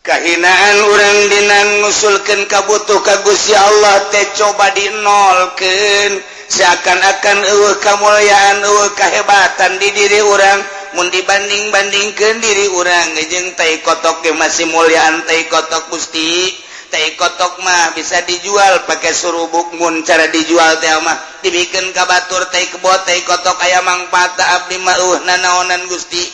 Kahinaan urang dina ngusulkeun kabutuh ka Gusti Allah teh coba dinolkeun, seakan-akan euweuh kamulyaan, euweuh kahebatan di diri urang. Mun dibanding-bandingkeun diri urang jeung tai kotok ge masih mulyaan tai kotok. Gusti, tai kotok mah bisa dijual pakai surubuk. Mun cara dijual teh mah dibikin ka batur, tai kebo, tai kotok aya mangfaat. Abdi mah euweuh nanaonan, Gusti.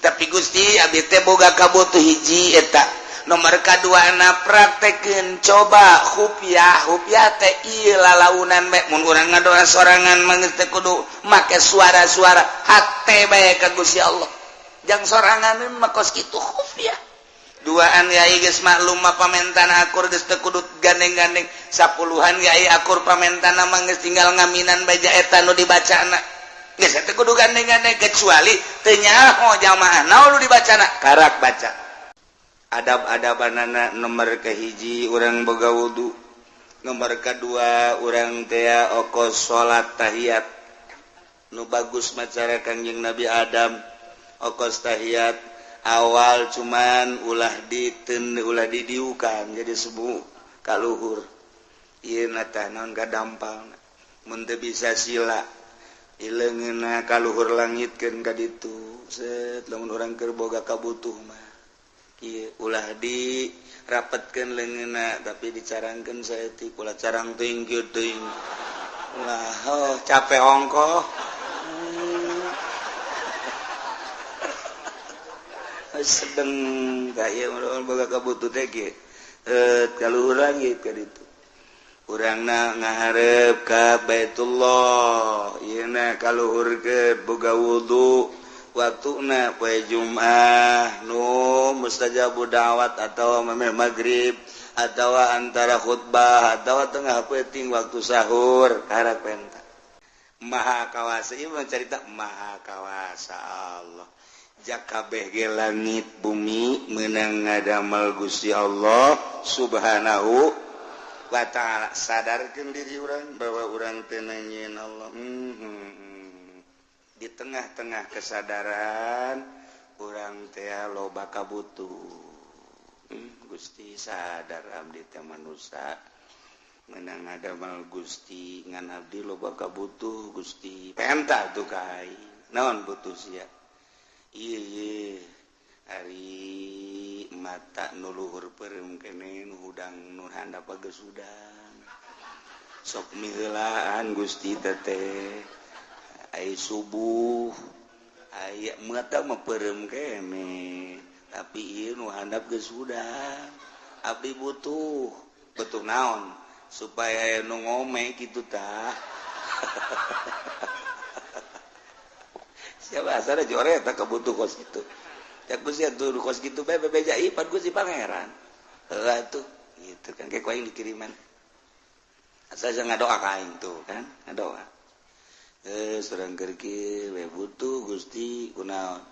Tapi Gusti, abdi teh boga kabutuh hiji eta. Nomor kedua na praktekeun coba khufiah. Khufiah teh ieu lalaunan bae. Mun urang ngadoa sorangan mah geus teu kudu make suara-suara, hate bae ka Gusti Allah. Jang sorangan mah kos kitu khufiah. Duaan yai geus maklum mah pamentana akur, geus teu kudu gandeng-gandeng. Sapuluhan yai akur pamentana mah geus tinggal ngaminan baja eta nu dibacana, geus teu kudu gandeng-gandeng, kecuali teu nyaho jamaah naon nu dibacana, karak baca adab-adabanana. Nomor kahiji, urang boga wudu. Nomor kedua, urang tea oko salat tahiyat nu bagus macara Kangjeng Nabi Adam. Okos tahiyat awal cuman ulah diten, ulah didiukan, jadi sebu kaluhur ieu na tah naon kadampal. Mun teu bisa sila, ileungeunna kaluhur langitkeun ka ditu, set. Lamun urang keur boga kabutuh mah ieu ulah di rapetkeun leungeunna, tapi dicarangkeun saeutik, ulah carang teuing kieu teuing, ulah. Oh, capek ongkoh. Sedeng kaya boga kabutuh teh kieu, kaluhur langit ka ditu, urangna ngaharep ka Baitullah, ieu na kaluhurkeun. Boga wudu, waktuna poe Jumat nu mustajabu da'wat atau memeh maghrib atau antara khutbah atau tengah peuting waktu sahur, karak penta. Maha kawasa ieu mah carita maha kawasa Allah. Jakabeh ge langit bumi menang ngadamel Gusti Allah Subhanahu wa ta'ala. Sadarkeun diri urang bahwa urang teu nyieun Allah. Di tengah-tengah kesadaran urang teh loba kabutuh. Gusti, sadar abdi teh manusia menang ngadamel Gusti, ngan abdi loba kabutuh, Gusti. Penta tuh ka aing, naon butuh sia? Ieu ye, ari mata nu luhur peureum keneh, nu hudang nu handap geus hudang, sok miheulaan, Gusti. Teteh ai subuh aya mata mah peureum keneh, tapi ieu nu handap geus hudang. Abdi butuh. Butuh naon? Supaya nu ngome kitu tah. Siapa asal jore eta kabutuh kos kitu ya, Gusti. Atuh kos kitu bae bebeja ieu pan Gusti Pangeran. Heula tuh gitu kan, kayak aing dikiriman, asal jangan ngadoa ka aing tuh kan, ngadoa surang keur we butuh, Gusti. Kunaon?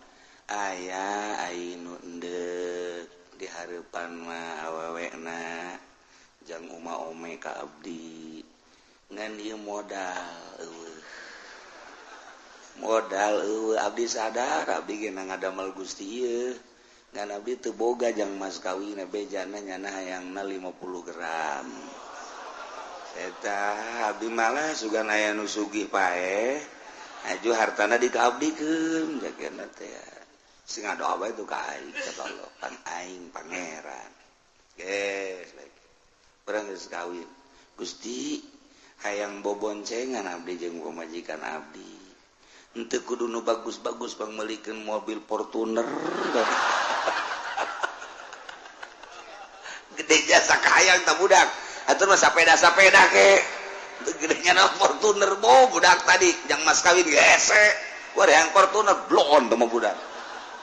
Aya aing nu endek di hareupan mah awewena jang uma ome ka abdi, ngan ieu modal euweuh, modal euweuh. Abdi sadar abdi ge ngadamel Gusti ieu, ngan abdi teu boga jang mas kawin. Bejana nyana hayangna 50 gram eta. Abdi malah sugan aya nu sugih paeh aju hartana dikaabdikeun jagana teh. Sing ngadoa bae tuh ka aing, kata Allah, pan aing pangeran. Geus urang geus kawin, Gusti, hayang boboncengan abdi jeung pamajikan abdi. Henteu kudu nu bagus-bagus, pangmeulikeun mobil Fortuner gede jasa kahayang tah budak. Atuh mah sapeda-sapeda ke gedenya na Fortuner bo budak tadi jang mas kawin gese wah yang Fortuner blon teh mah budak.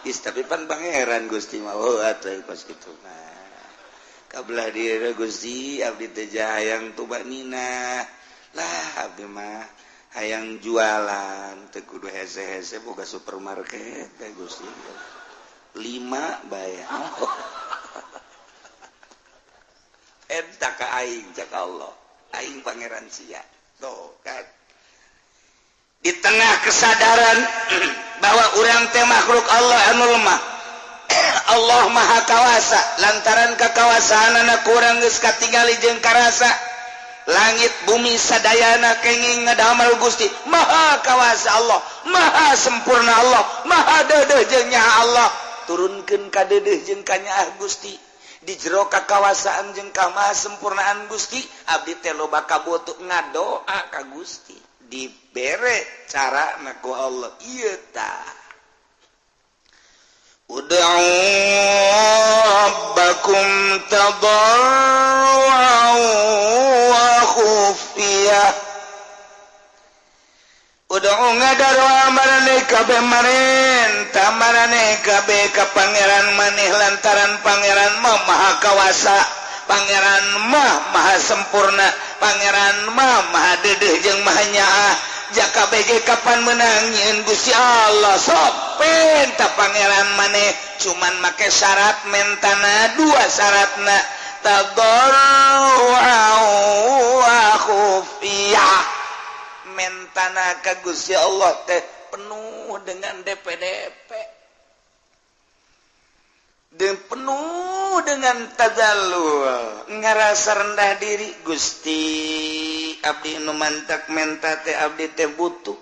Is, tapi pan pangeran Gusti mah. Oh, atuh kos kitu mah kabelah diri. Gusti, abdi teh hayang tumakninah lah. Abdi mah hayang jualan teu kudu hese-hese, boga supermarket teh, Gusti, lima bae. Eta ka aing, cak Allah, aing pangeran sia. Tuh kan, di tengah kesadaran bahwa urang teh makhluk Allah anu lemah. Allah Maha Kawasa lantaran kakawasaanana kurang geus katingali jeung karasa langit bumi sadayana kenging ngadamel Gusti Maha Kawasa Allah Maha sempurna Allah Maha deudeuh jeung nyaah Allah turunkeun ka deudeuh jeung ka nyaah Gusti di jero kakawasaan jeung ka sempurnaan Gusti abdi teh loba kabutuh ngadoa ka Gusti dibere cara na ku Allah ieu tah Ud'u rabbakum tadarru'an wa khufiyah Ud'u ngadarua maraneh kabeh marenta maraneh kabeh ka pangeran maneh lantaran pangeran mah maha kawasa pangeran mah maha sempurna pangeran mah maha deudeuh jeung maha nyaah jaka BG kapan menang nyieun Gusti Allah sok penta pangeran maneh cuman make syarat mentana dua syaratna tadarru'an wa khufiyah mentana ka Gusti Allah teh penuh dengan DPDP dan penuh dengan tadallul ngerasa rendah diri Gusti abdi nu mantak menta teh abdi teh butuh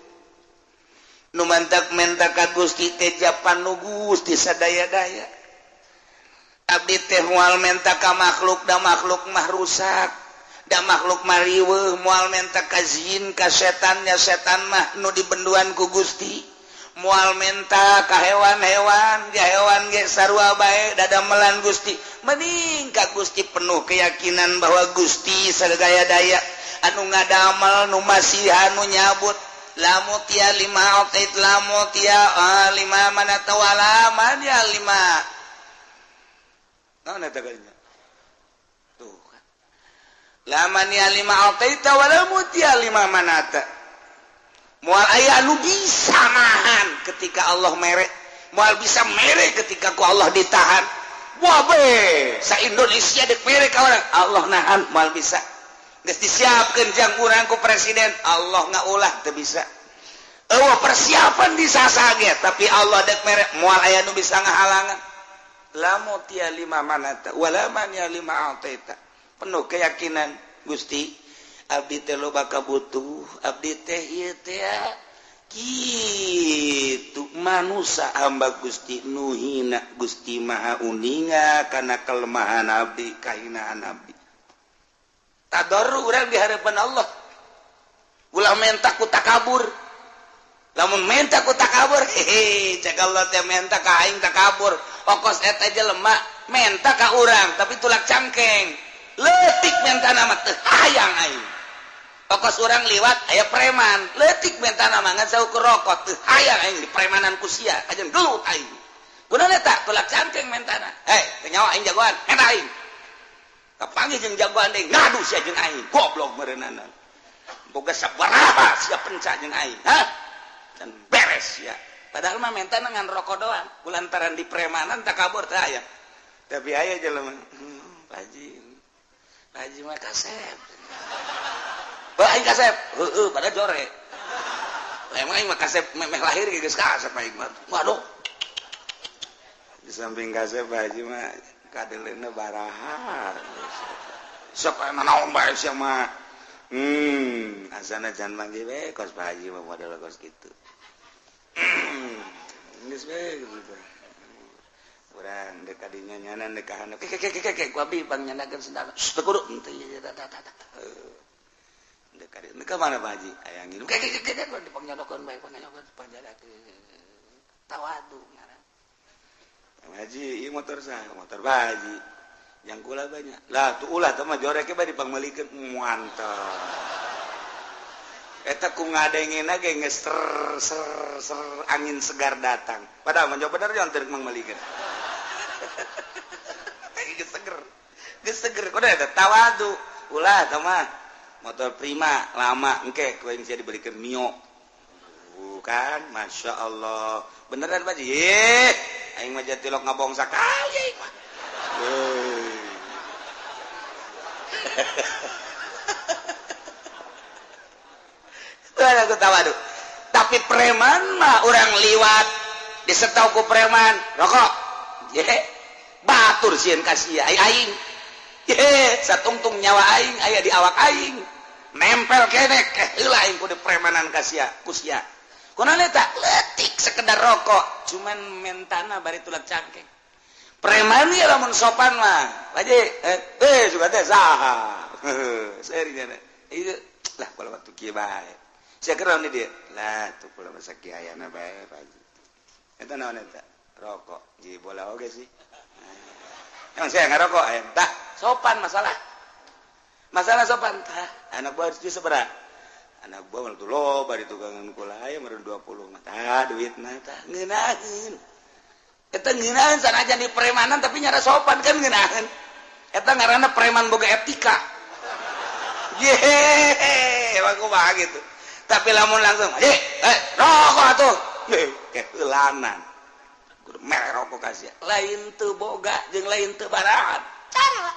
nu mantak menta ka Gusti teh japan nu Gusti sadaya-daya abdi teh moal menta ka makhluk da makhluk mah rusak da makhluk mah riweuh moal menta ka jin ka setannya setan mah nu dibenduan ku Gusti moal menta ka hewan-hewan ja hewan ge sarua bae dadamelan Gusti mending ka Gusti penuh keyakinan bahwa Gusti sagaya daya anu ngadamel nu masihan nu nyabut lamu tia lima atait lamu tia lima mana tawala man ya lima naon eta geunya tuh kan laman ya lima ataita wala mutia lima manata moal aya anu bisa nahan ketika Allah mere moal bisa mere ketika ku Allah ditahan wah be sa Indonesia dek mere ka urang Allah nahan moal bisa geus disiapkeun jang urang ku presiden Allah ngaulah teu bisa eueuh persiapan disasage tapi Allah dek mere moal aya nu bisa ngahalangan la mutia lima manata wala man ya lima ataita penuh keyakinan Gusti abdi teh loba kabutuh abdi teh ieu teh kitu manusa hamba Gusti nu hina Gusti Maha uninga kana kelemahan abdi kahinaan abdi tadarru urang di hadapan Allah ulah menta ku takabur lamun menta ku takabur hehe cek Allah teh menta ka aing takabur okos eta jelema menta ka urang tapi tulak cangkeng leutik menta nama teu hayang aing okos urang liwat aya preman leutik menta nama ngan saukur rokok teu hayang aing di premanan ku sia kajeun gelut aing gunana eta tulak cangkeng mentana hei teu nyawa aing jagoan menta aing kapanggih jeung jagoan deui ngadu sia jeung aing goblok meureunana boga sabaraha sia penca jeung aing hah can beres sia padahal mah menta ngan rokok doang kulantaran di premanan takabur teh aya tapi aya jelema Pak Haji mah kasep. Bah aing kasep. Heueuh pada jore. Emang aing mah kasep memeh lahir geus kasep aing mah. Waduh. Di samping kasep Pak Haji mah kadeleuna baraha. Sok aya naon bae sia mah. Asana jangan manggil we kos Pak Haji mah model kos kitu. Geus we gitu. Urang dek kadinya nyanan dek kahana ke ke ke ke ku abdi pangnyandakeun sendal. Teu kudu henteu ieu tah tah tah. Dek kadinya ka mana Pak Haji? Aya ngilu ke ke ke ke dipangnyandakeun bae pangnyandakeun panjadakeun. Tawadu ngaran. Pak Haji ieu motor saha? Motor Pak Haji. Yang kula banyak. Lah tuh ulah teh mah jorek bae dipangmeulikeun mantap. Eta ku ngadengena ge geus ser ser ser angin segar datang. Padahal mah bener jangan teu mangmeulikeun. Geus seger. Geus seger kudu eta tawadu. Ulah teh mah motor Prima lama engke ku aing sia dibelikeun Mio. Bukan, Masya Allah. Beneran Pak Haji? Aing mah jatilok ngabong sakali aing mah. Aku tawadu. Tapi preman mah orang liwat disetau ku preman rokok. Ye. Batur sieun ka sia aing. Ye, satungtung nyawa aing aya di awak aing. Nempel kene keh heula aing kudu premanan ka sia, ku sia. Kunaon eta? Leutik sekedar rokok, cuman mentana bari tulak cangkeng. Preman ieu lamun sopan mah. Baje, suka teh saha. Seri nya. Ieu lah kalau waktu kieu bae. Sia keur naon dia? Lah tuh kula masa kieu ayana bae, Pak Haji. Eta naon eta? Rokok. Ji bola oge sih. Emang saya ngerokok, tak sopan masalah. Masalah sopan tah. Anak buah harus seberapa? Anak buah malah tuh loba di tukangan kula aya meureun 20 mah. Tah duitna tah ngeunaheun. Eta ngeunaheun sanajan di premanan tapi nyara sopan kan ngeunaheun. Eta ngaranna preman boga etika. Yehehe, emang kumaha gitu. Tapi lamun langsung, rokok atuh. Keulanan. Kudu mere rokok ka sia. Lain teu boga jeung lain teu barahan. Cara.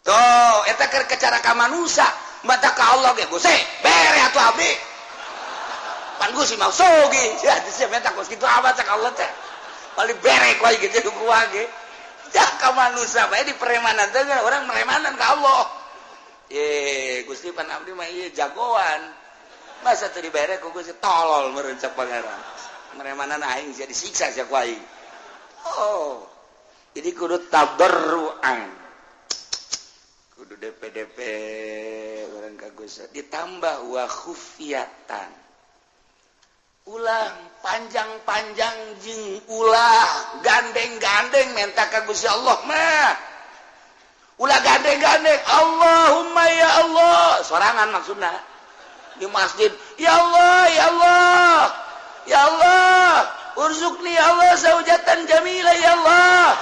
Tuh, eta keur cara ka manusia. Mata ka Allah ge Gusti, bere atuh abdi. Pan Gusti mah sugih. Ya sia menta kos kitu amat cak Allah teh. Paling bere ku aing gitu ku ge. Ya ka manusia bae di premanan teh urang meremanan ka Allah. Ye, Gusti pan abdi mah ieu jagoan. Masa teu dibere ku Gusti tolol meureun cak pangeran. Meremanan aing sia disiksa sia ku aing. Oh. Jadi kudu tabarruan. Kudu DPDP urang ka Gusti ditambah wa khufiyatan. Ulah panjang-panjang jeung ulah gandeng-gandeng menta ka Gusti Allah mah. Ulah gandeng-gandeng Allahumma ya Allah sorangan maksudna di masjid ya Allah ya Allah ya Allah urzuqni ya Allah zaujatan jamila ya Allah.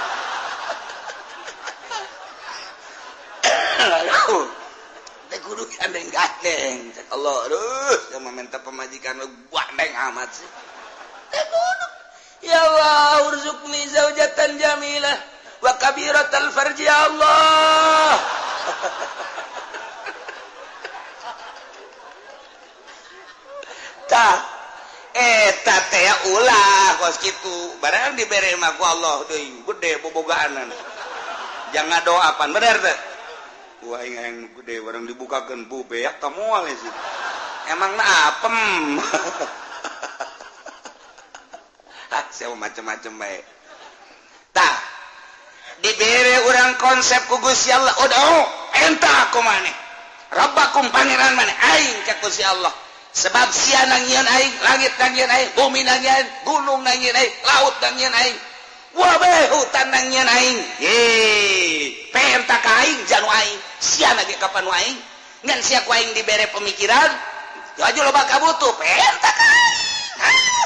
Teh kudu gandeng-gandeng cek Allah aduh sama minta pemajikan lu gandeng amat sih. Teh kudu ya Allah urzuqni zaujatan jamilah wa kabiratal farji ya Allah. Tah eta teh ulah kos kitu barang dibere mah ku Allah deui gede bobogaanan. Jangan doa pan bener teh. Wah aing yang gede barang dibukakeun bu beak ta moal sih. Emangna apem. Ah sia macem-macem bae. Tah dibere urang konsep ku Gusti Allah udah enta aku maneh. Rabbakum pangeran maneh aing cak Gusti Allah. Sebab sia nangieun aing, langit nangieun aing, bumi nangieun, gunung nangieun aing, laut nangieun aing, wabeh hutan nangieun aing. Ye, penta ka aing janu aing, sia lagi kapan aing? Ngan sia ku aing dibere pemikiran, aju loba kabutuh, penta ka aing.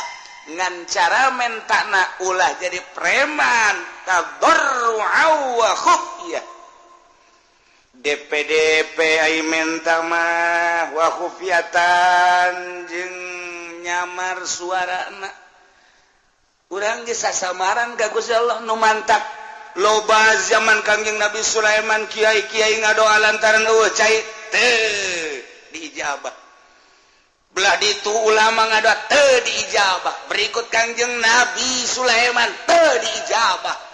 Ngan cara mentana ulah jadi preman, tadarru'a wa khufyah. DPDP ai menta mah wa khufyatan jeung nyamar suarana. Urang ge sasamaran ka Gusti Allah nu mantak loba zaman Kangjeng Nabi Sulaiman kiai-kiai ngadoa lantaran eueuh cai teu diijabah. Belah ditu ulama ngadoa teu diijabah. Berikut Kangjeng Nabi Sulaiman teu diijabah.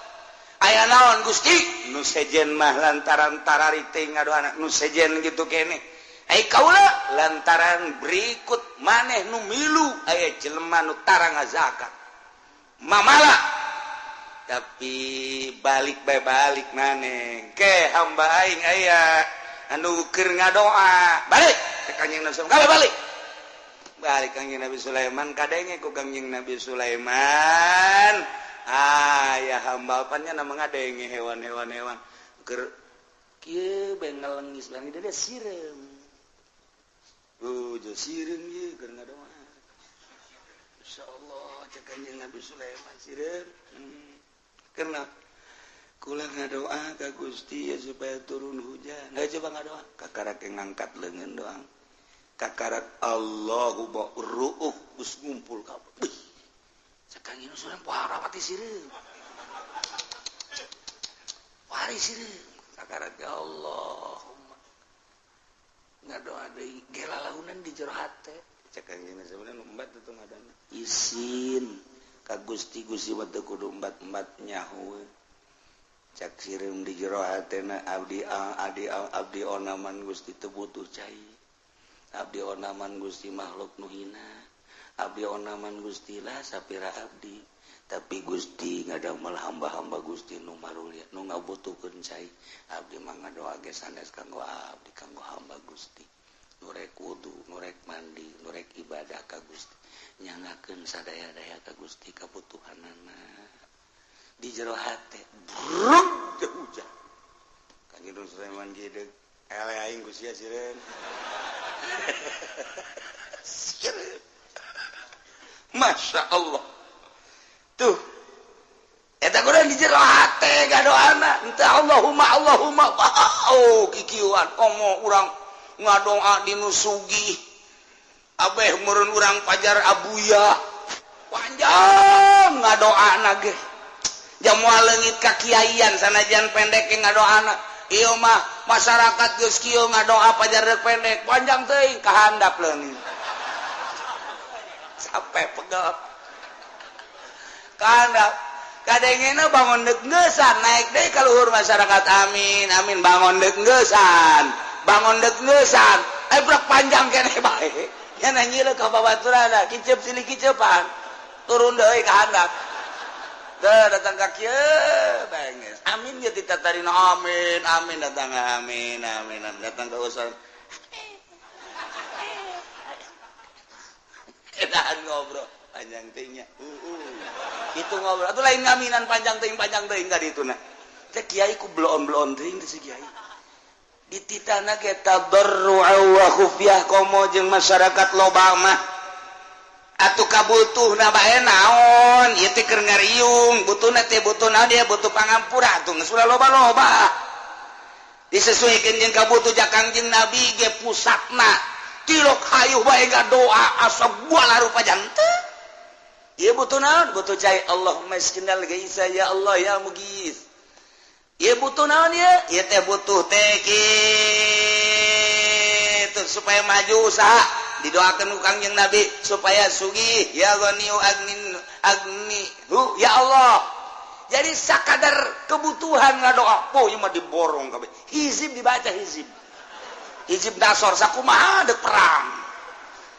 Aya naon Gusti? Nu sejen mah lantaran tararite ngadoana nu sejen gitu kene. Ai kaula lantaran berikut maneh nu milu aya jelema nu tara ngazakat. Mamala. Tapi balik bae balik maneh. Ke hamba aing aya anu keur ngadoa. Balik ke Kangjeng Nabi Sulaiman. Balik. Balik Kangjeng Nabi Sulaiman kadenge ku Kangjeng Nabi Sulaiman. Ah ya hamba apanya nama ngadenge hewan-hewan hewan keur kieu bae ngelengis langi dia sireum. Oh, jo sireum ieu keur ngadoa. Insyaallah cek Kanjeng Nabi Sulaiman sireum. Karena kula ngadoa ka Gusti ya supaya turun hujan. Nah, coba ngadoa kakarak ngangkat leungeun doang. Kakarak Allahu ba'ruuh geus ngumpul kabeh. Sekarang ini sudah parawati sireum. Wari sireum. Sakarat ya Allahumma. Ngadoa deui gelalaunan di jero hate. Cek kanjeng sebenarnya embat itu ngadana. Isin ka Gusti Gusti mah teu kudu embat-embat nyaho. Cak sireum di jero hatena abdi abdi abdi onaman Gusti teu butuh cai. Abdi onaman Gusti makhluk nu hina. Abdi onaman Gusti lah sapira abdi. Tapi Gusti ngadamel hamba-hamba Gusti nu marulia nu ngabutuhkeun cai. Abdi mah ngadoa ge sanes kanggo abdi kanggo hamba Gusti. Nu rek wudu, nu rek mandi, nu rek ibadah ka Gusti. Nyangakeun sadaya-daya ka Gusti kabutuhanana. Di jero hate bruk teh hujan. Kanjeng Sulaiman gede ele aing ku sia sireun. Sireun. Masya Allah. Tuh. Eta kurang di jero hate gadoana. Henteu Allahumma Allahumma. Oh kikieuan komo urang ngadoa di nu sugih. Abeh meureun urang pajar abuya. Panjang ngadoana ge. Jamual leungit ka kiaian sanajan pendek ge ngadoana. Ieu mah masyarakat geus kieu ngadoa pajar deuk pendek, panjang teuing kahandap leungit. Sampai pegel. Kahandap. Kadengena bangun deuk ngeusan naik deui ka luhur masyarakat amin amin bangun deuk ngeusan. Bangun deuk ngeusan. Eh brak panjang keneh bae. Nya nanyieun ka babaturana, kiceup silih kiceupan. Turun deui ka handap. Teu datang ka kieu benges. Amin ye ditatarina amin amin datang amin amin datang ka usan. Edahan ngobrol panjang teuing nya. Itu ngobrol atuh lain ngaminan panjang teuing ka dituna. Teh kiai ku bloon-bloon teuing teh si kiai. Dititana ge tadarru'a wa khufyah komo jeung masyarakat loba mah. Atuh kabutuhna bae naon ieu teh keur ngariung butuhna teh butuh naon dia butuh pangampura atuh geus ulah loba-loba. Disesuaikeun jeung kabutuh ja Kangjeng Nabi ge pusatna tilok hayuh bae ngadoa asa gua larupa teu. Ieu butuh naon butuh cai Allahumma iskinal gaisa ya Allah ya mugis. Ieu butuh naon ieu ieu teh butuh teh kitu supaya maju usaha didoakan ku Kangjeng Nabi supaya sugih ya ghaniyu agnin agni hu ya Allah. Jadi sakadar kebutuhan ngadoa poh ieu mah diborong kabeh. Hizib dibaca hizib. Hizib nasor sakumaha deuk perang.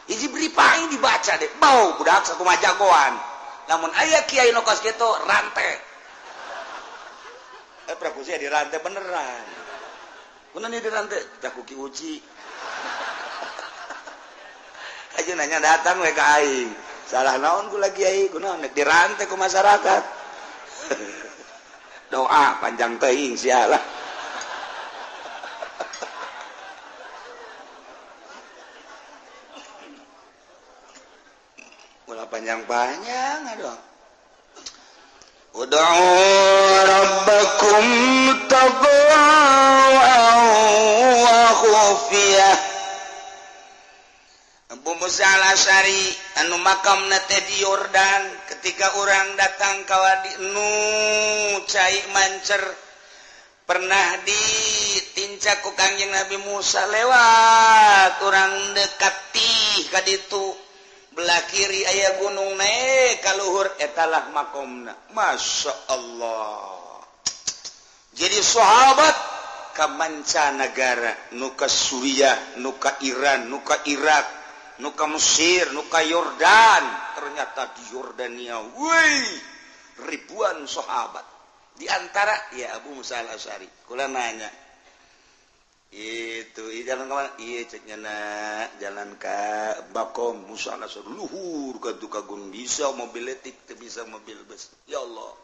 Hizib ripai dibaca deh. Bau budak sakumaha jagoan. Lamun aya kiai nu kos kitu rantai. Praku sia dirantai beneran. Kunaon ieu dirantai? Tah ku Ki Uci. Aja nanya datang we ka aing. Salah naon ku lagi kiai, kunaon dirantai ku masyarakat. Doa panjang teuing sia lah. Ulah panjang-panjang aduh. Ud'u rabbakum tadarru'an wa khufiyah. Abu Musa al-Asy'ari anu makamna teh di Yordan ketika orang datang ka wadi nu cai mancer pernah ditincak ku Kangjeng Nabi Musa lewat urang dekati ka ditu belah kiri aya gunung naik ka luhur etalah makomna. Masya Allah. Jadi sahabat ka mancanagara nu ka Suriah, nu ka Iran, nu ka Irak, nu ka Mesir, nu ka Yordan. Ternyata di Yordania wih ribuan sahabat. Di antara ya Abu Musa al-Asy'ari. Kula nanya itu jalan ke mana? Iya ceknya nak jalan ke Bakom Musa al-Asy'ari luhur ka tukang bisa mobil letik teu bisa mobil bus. Ya Allah.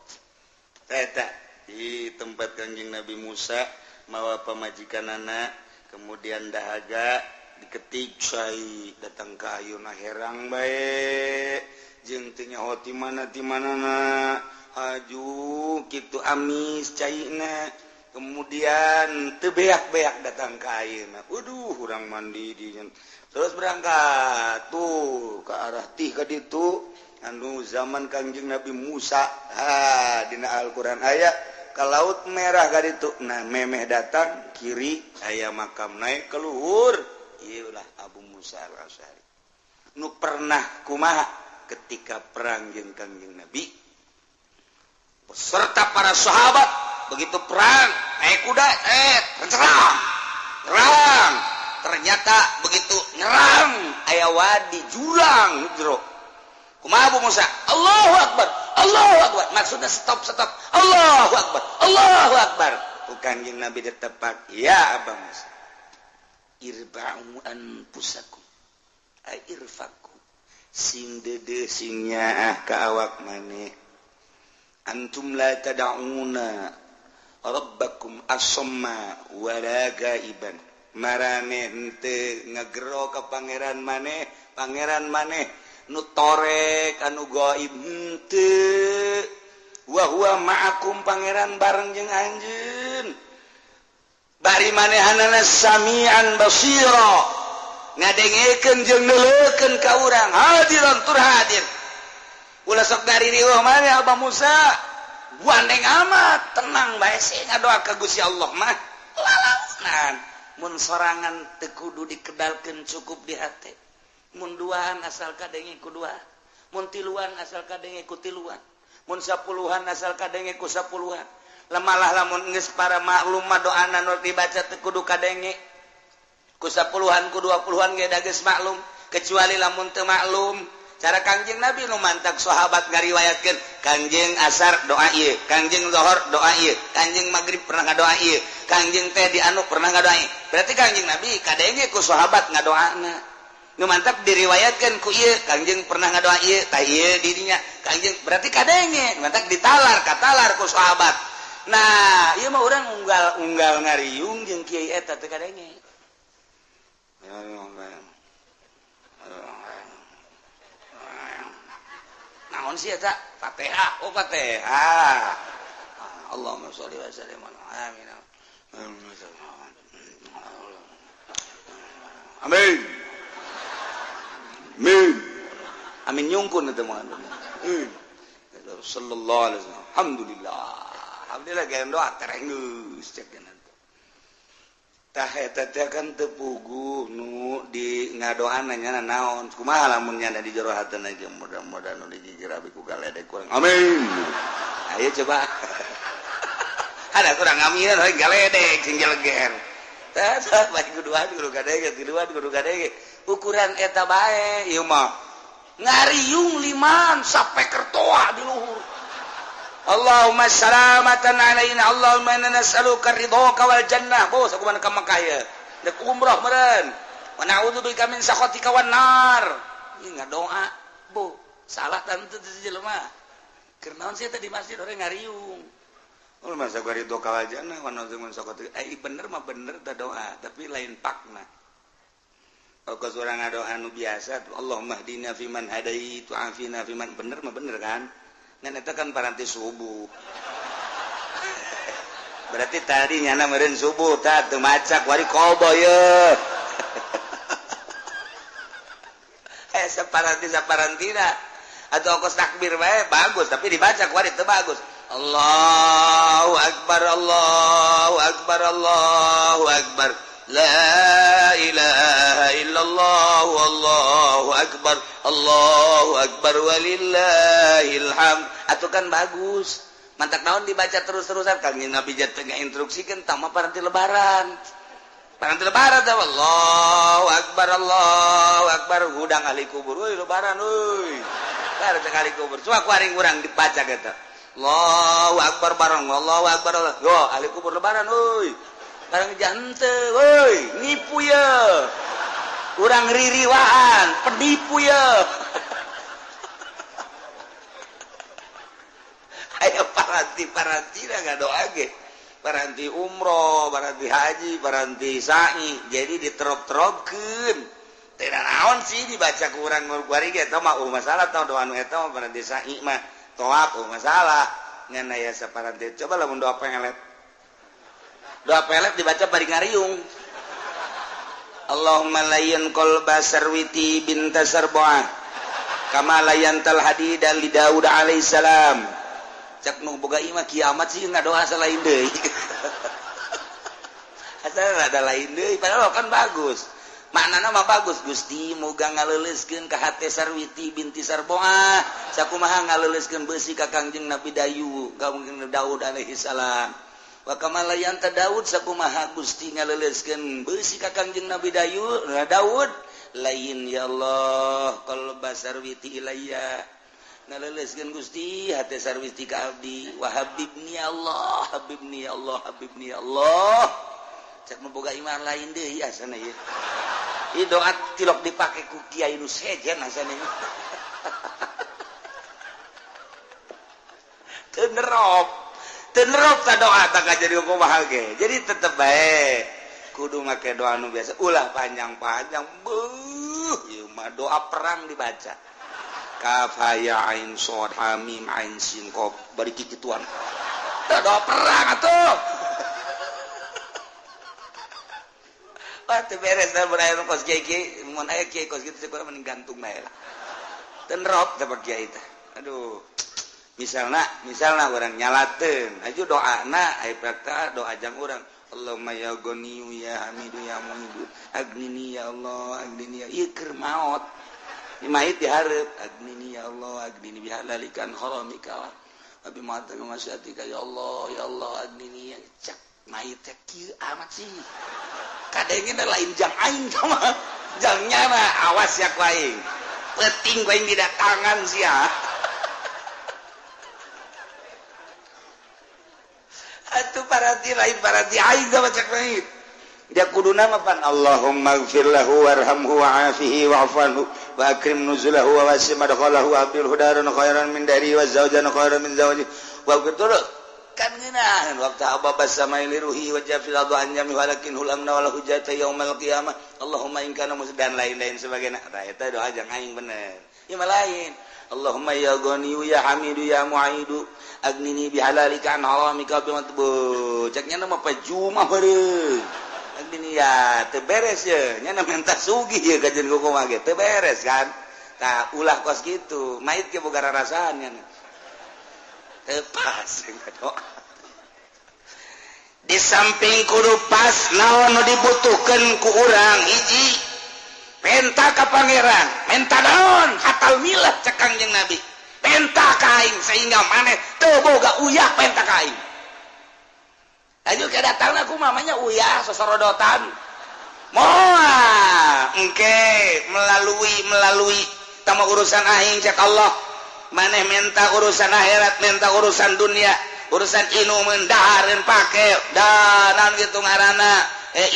Eta di tempat Kangjeng Nabi Musa mawa pamajikanana kemudian dahaga diketik cai datang ke ayeuna herang bae jeung teu nyaho ti mana ti manana aju kitu amis caina kemudian teu beak-beak datang ke ayeuna waduh urang mandi di terus berangkat tuh ke arah tih ka ditu anu zaman Kangjeng Nabi Musa ha dina Al-Qur'an aya ka Laut Merah ka ditu nah memeh datang kiri aya makam naik ke luhur ieu lah Abu Musa al-Asy'ari nu pernah kumaha ketika perang jeung Kangjeng Nabi beserta para sahabat Begitu perang naik kuda, serang nyerang, ternyata begitu nyerang aya wadi jurang jero. Kumaha Abu Musa? Allahu Akbar, Allahu Akbar. Maksudnya stop stop, Allahu Akbar, Allahu Akbar. Ku Kanjeng Nabi ditepak, ya Abu Musa, irba'u anfusakum ay irfaku, sing dede sing nyaah ka awak maneh. Antum la tad'una rabbakum asamma wala gaiban. Marane henteu ngagero ka pangeran maneh, pangeran maneh nu torek anu gaib henteu. Wa huwa ma'akum, pangeran bareng jeung anjeun. Bari manehanana samian basira, ngadengekeun jeung neuleukeun ka urang, hadiran tur hadir. Ulah sok ngaririweuh maneh Abah Musa, gandeng amat, tenang bae sih ngadoa ka Gusti Allah mah lalaunan. Mun sorangan teu kudu dikedalkeun, cukup di hate. Mun duaan asal kadenge ku dua, mun tiluan asal kadenge ku tiluan, mun sapuluhan asal kadenge ku sapuluhan. Lemalah lamun geus para maklum mah doana nu dibaca teu kudu kadenge ku sapuluhan ku 20-an ge da geus maklum, kecuali lamun teu maklum cara Kangjeng Nabi nu mantak sahabat ngariwayatkeun Kangjeng asar doa ieu, Kangjeng zuhur doa ieu, Kangjeng maghrib pernah ngadoa ieu, Kangjeng teh di anu pernah ngadoa ieu. Berarti Kangjeng Nabi kadenge ku sahabat ngadoana. Nu mantap diriwayatkeun ku ieu Kangjeng pernah ngadoa ieu, tah ieu dirinya Kangjeng berarti kadenge, mantap ditalar katalar ku sahabat. Nah, ieu mah urang unggal-unggal ngariung jeung kiai eta teu kadenge. Naon sih eta? Fatihah. Oh, Fatihah. Allahumma sholli wa sallim ala amin. Amin. Amin. Amin nyungkun eta mah. Sallallahu alaihi wasallam. Alhamdulillah. Alhamdulillah gaya doa terenggeus cek tah eta teh kan teu puguh nu di ngadoana nya naon kumaha lamun nya di jero hatena ge mudah-mudahan nu digigir abi ku galedek kurang amin. Ayo coba ada kurang amin we galedek sing jeleger tah tah bae kuduan kudu kadege tiluan kudu kadege ukuran eta bae ieu mah ngariung liman sampai kertoa di luhur. Allahumma salamatan alaina, Allahumma inna nas'aluka ridhoka wal jannah. Bos aku mana ka Mekah ya. Dek umroh meureun. Wa na'udzubika min sakhatika wan nar. Ieu ngadoa, Bu. Salah tante teu jelema. Keur naon sih eta di masjid urang ngariung. Oh, masa gua ridhoka wal jannah wa na'udzubika min sakhatika. Bener mah bener teh doa, tapi lain pakna. Kalau urang ngadoa nu biasa, Allahumma hdina fiman hadait wa afina fiman, bener mah bener kan? Ngan eta kan paranti subuh. Berarti tadi nyana meureun subuh tah teu macak wari kobo ye. Saparanti saparantina atau kos takbir bae bagus tapi dibaca kuari teu bagus. Allahu akbar, Allahu akbar, Allahu akbar. La ilaha illallah wallahu akbar, Allahu akbar walillahil hamd. Atuh kan bagus. Mantak naon dibaca terus-terusan Kangjeng Nabi jatuh ngainstruksikeun tah mah paranti lebaran. Paranti lebaran teh Allahu akbar, Allahu akbar, hudang ahli kubur euy lebaran euy. Lebaran cek ahli kubur. Cuma ku aring urang dibaca eta. Allahu akbar bareng, Allahu akbar. Yo ahli kubur lebaran euy. Barang jante, woi, nipu ya, urang ririwaan, penipu ya. Ayo paranti dah ngadoa ge, paranti umroh, paranti haji, paranti sa'i, jadi diterop-teropkeun. Teu naon sih dibaca ku urang kuari ge eta mah masalah tah doa nu eta mah paranti sa'i mah tawaf masalah. Ngan aya saparanti coba lamun doa pengelet. Doa pelet dibaca bari ngariung. Allahumma layyin qalba Sarwiti binta Sarbuah kama layyantal hadida li Daud alaihi salam. Cek nu boga imah kiamat sih ngadoa salain deui. Asal ada lain deui padahal kan bagus. Maknana mah bagus Gusti moga ngaleuleuskeun ka hate Sarwiti binti Sarbuah sakumaha ngaleuleuskeun beusi ka Kangjeng Nabi Dayu ka Daud alaihi salam. Wa kamalayanta Daud sakumaha Gusti ngaleleuskeun beusi ka Kangjeng Nabi Daud lain ya Allah qalba sarwiti ilayya ngaleleuskeun Gusti hate sarwiti ka abdi wa habibni ya Allah habibni ya Allah habibni ya Allah cek nu boga iman lain deui asana ieu. Ieu doa tilok dipake ku kiai nu sejen asana ieu. Teu nerop ta doa tak jadi kumaha ge. Jadi tetep bae kudu make doa nu biasa ulah panjang-panjang beuh ieu mah doa perang dibaca. Kaf ha ya ain shad ha mim ain sin qaf bari kikituan. Doa perang atuh. Wah teu beres da mun aya kos kiai mun aya kiai kos kitu teh mending gantung bae lah. Teu nerop teh kiai teh. Aduh. Misalna orang nyalateun aju doana aya prakta doa jang urang Allahumma ya ghaniyu ya hamidu ya muhidu agnini ya Allah agnini ya ieu keur maot ieu mayit dihareup agnini ya Allah agnini bihalalikan haramika wa bima masatika ya Allah ya Allah agnini ya cak mayit teh kieu amat sih kadengena lain jang aing mah jang nyana awas ya ku aing penting ku aing didatangan sia. Atuh parati lain parati aing sama cek lain. Dia kuduna mah pan Allahumma ighfir lahu warhamhu wa'afihi wa'fu anhu wa akrim nuzulahu wa wasi' madkhalahu wa abdilhu daran khairan min dari wa zawjan khairan min zawji wa betul kan ngeunaheun waktu ababa samai liruhi wa jafil adu anjami walakin hulamna wal hujjata yaumal qiyamah Allahumma in kana dan lain-lain sebagainya. Tah eta doa jang aing bener. Ieu mah lain. Allahumma ya ghaniyu ya hamidu ya mu'idu agnini bihalalika an haramika bimatbu ceknya nama pajuma beureum agnini ya teu beres ye nya menta sugih ye kajeun kumaha ge teu beres kan tah ulah kos kitu mait ge boga rarasaan nya teu pas doa di samping kudu pas naon nu dibutuhkeun ku urang hiji penta ka pangeran menta naon hatal milah cek Kangjeng Nabi penta ka aing sehingga maneh teu boga uyah penta ka aing aju ke datangna ku mamanya uyah sosorodotan moal engke melalui tama urusan aing cek Allah maneh menta urusan akhirat menta urusan dunia urusan inumeun dahareun pake danan kitu ngaranna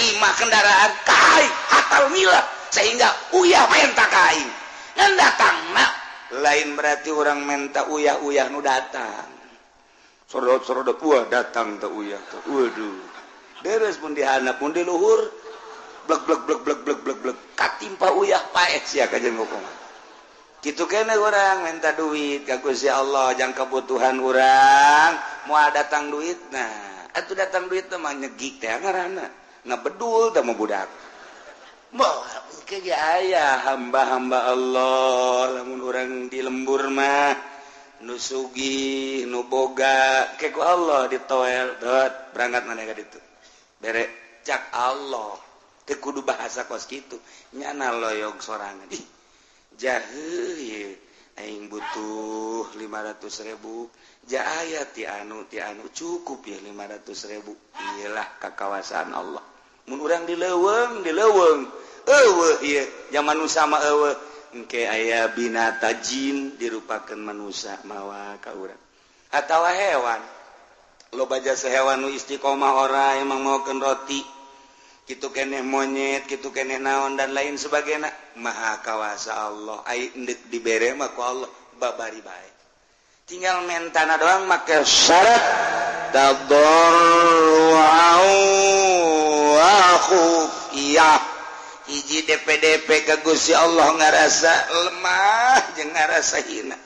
imah kendaraan ka aing hatal milah sehingga uyah menta ka aing ngan datangna lain berarti orang menta uyah-uyah nu datang sorodot-sorodot wah datang teh uyah teh waduh deres mun dihandap mun di luhur blek blek blek blek blek blek blek katimpa uyah paeh sia ka jeung hukum kitu keneh urang menta duit ka Gusti Allah jang kebutuhan urang moal datang duitna atuh datang duit teh mah nyegik teh ngaranna ngabedul teh mah budak aya hamba-hamba Allah lamun urang di lembur mah nu sugih nu boga ke ku Allah ditoel dot berangkat maneh ka ditu bere cak Allah teu kudu bahasa kos kitu nyana loyog sorangan ih jaheuh ye aing butuh 500.000 ja aya ti anu cukup ya 500.000 iyalah kakawasaan Allah mun urang di leuweung eueuh ieu zaman nu sama eueuh engke aya binata jin dirupakeun manusia mawa ka urang atawa hewan loba jasa hewan nu istiqomah ora emang maokeun roti kitu keneh monyet kitu keneh naon dan lain sebagainya maha kawasa Allah ai endek dibere mah ku Allah babari bae tinggal mentana doang make syarat tadarru'an wa khufiyah hiji DPDP ke Gusti Allah ngarasa lemah jeung ngarasa hina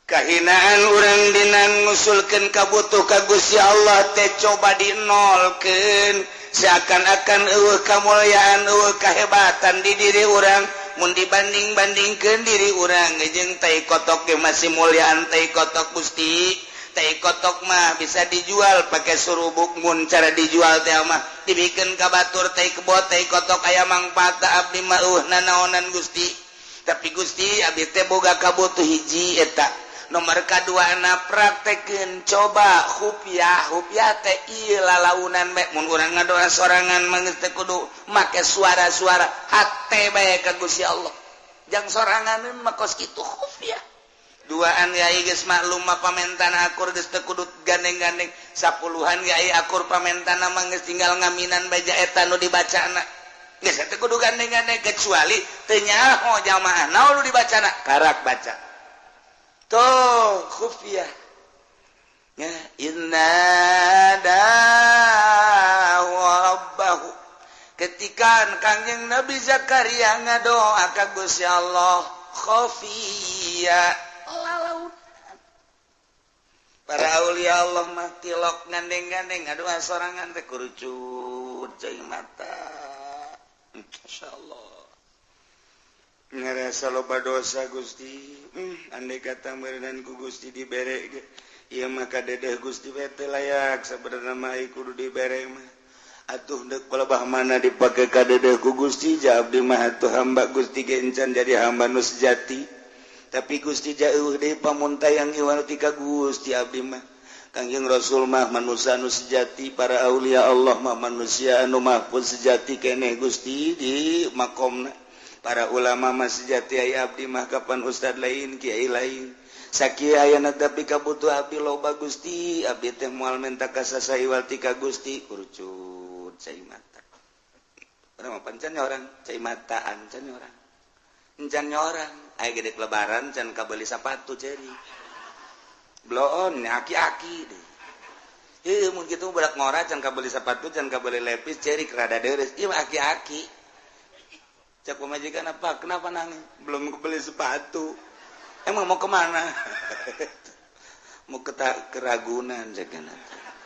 kahinaan urang dina ngusulkeun kabutuh ka Gusti Allah teh coba dinolkeun seakan-akan eueuh kamulyaan eueuh kahebatan di diri urang mun dibanding-bandingkeun diri urang jeung tai kotok ge masih mulyaan tai kotok Gusti tai kotok mah bisa dijual pakai surubuk mun cara dijual teh mah dibikeun ka batur tai kebot tai kotok aya mangfaat abdi mah eueuh nanaonan Gusti tapi Gusti abdi teh boga kabutuh hiji eta Nomor kaduana praktekeun coba khufiah. Khufiah teh ieu lalaunan bae mun urang ngadoa sorangan mah geus teu kudu make suara-suara, hate bae ka Gusti Allah. Jang soranganeun mah kos kitu khufiah. Duaan yai geus maklum mah pamentana akur, geus teu kudu gandeng-gandeng. Sapuluhan yai akur pamentana mah geus tinggal ngaminan bae eta nu dibacana. Geus teu kudu gandeng-gandeng kecuali teu nyaho jamaah naon nu dibacana, karak baca. Tuh khufiah. Ya inna rabbahu. Ketika Kangjeng Nabi Zakaria ngadoa ka Gusti Allah khafiyah lalaunan. Para aulia Allah mah tilok gandeng-gandeng ngadoa sorangan teh kurucut cai mata. Insyaallah. Ngerasa loba dosa Gusti. Andai kata meureunan ku Gusti dibere ge. Ieu mah kadedeh Gusti we teu layak sabenerna mah kudu dibere mah. Atuh deuk palebah mana dipake kadedeh ku Gusti, ja abdi mah atuh hamba Gusti ge encan jadi hamba nu sejati. Tapi Gusti jauh deui pamuntayang iwal ti ka Gusti abdi mah. Kangjeng Rasul mah manusia anu sejati, para aulia Allah mah manusia anu mahfuz sejati keneh Gusti di makomna. Para ulama mah sejati, aya abdi mah kapan ustad lain, kiai lain. Sakieu ayana tapi kabutuh abdi loba Gusti, abdi teh moal menta ka saha iwal ti ka Gusti, kurucut cai mata. Urang mah pancan orang, cai mata ancan orang. Encan orang, aya gede lebaran can kabeli sapatu ceri. Bloon aki-aki deh. Heuh mun kitu budak ngora can kabeli sapatu, can kabeli lepis ceri rada deres. Ieu mah aki-aki. Cek pamajikan apa? Kenapa nangis? Belum kebeli sepatu. Emang mau kemana? Mau ke Ragunan cek.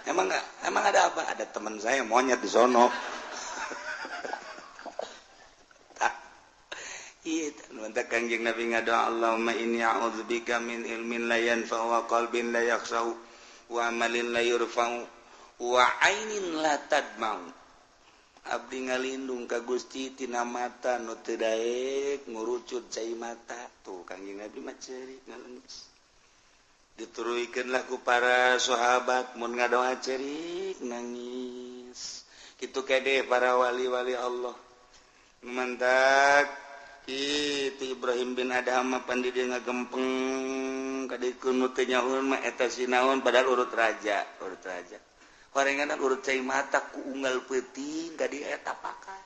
Emang enggak? Emang ada apa? Ada teman saya monyet di sono. Iya, mantap Kangjeng Nabi ngadoa Allahumma inni a'udzubika min ilmin la yanfa'u wa qalbin la yakhsha'u wa amalin la yurfa'u wa ainin la tadma'u. Abdi ngalindung ka Gusti tina mata nu teu daek ngurucut cai mata. Tuh Kangjeng Nabi mah ceurik ngalengis. Dituruikeun lah ku para sahabat mun ngadoa ceurik nangis. Kitu kede para wali-wali Allah. Mantak itu Ibrahim bin Adham mah pan di dieu ngagempeng kadikeun nu teu nyahoeun mah eta sinaon padahal urut raja, urut raja. Horengan urut cai mata ku unggal peuting ka dieu eta pakat.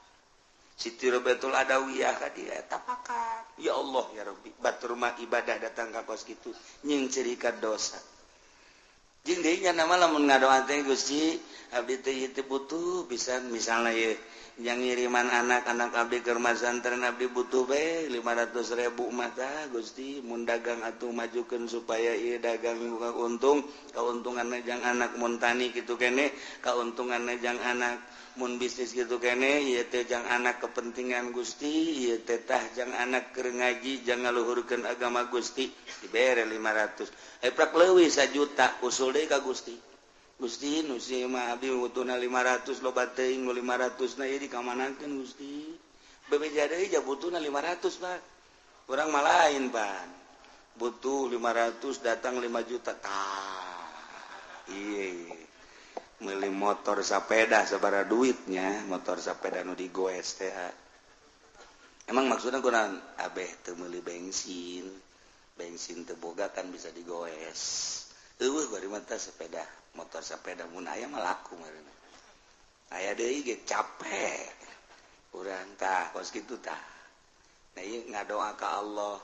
Siti Robiatul Adawiyah ka dieu eta pakat. Ya Allah ya Rabbi, batur mah ibadah datang ka kos kitu nying ceurikan dosa. Jeung deui nya nama lamun ngadoa teh Gusti, abdi teh ieu teh butuh pisan misalna ieu yang ngiriman anak-anak abdi ke rumah santren abdi butuh be 500.000 mata Gusti mun dagang atuh majukeun supaya ieu dagang buka untung, kauntunganna jang anak mun tani kitu kene, kauntunganna jang anak mun bisnis kitu kene, ieu teh jang anak kepentingan Gusti, ieu teh tah jang anak keur ngaji jang ngaluhurkeun agama Gusti dibere 500 prak leuwih 1 juta usul deui ka Gusti. Gusti nu si mah abdi butuhna 500 loba teuing nu 500 na ieu dikamanakeun Gusti. Bebeja deui ja butuhna 500 Pak. Urang mah lain Pan. Butuh 500 datang 5 juta tah. Ieu meuli motor sapeda sabaraha duitnya, motor sapeda nu digoes teh. Emang maksudna kunaon? Abeh teu meuli bensin. Bensin teu boga kan bisa digoes. Eueuh bari mah teh sepeda, motor sepeda mun aya mah laku meureun. Aya deui ge capek. Urang tah kos kitu tah. Nah ieu ngadoa ka Allah.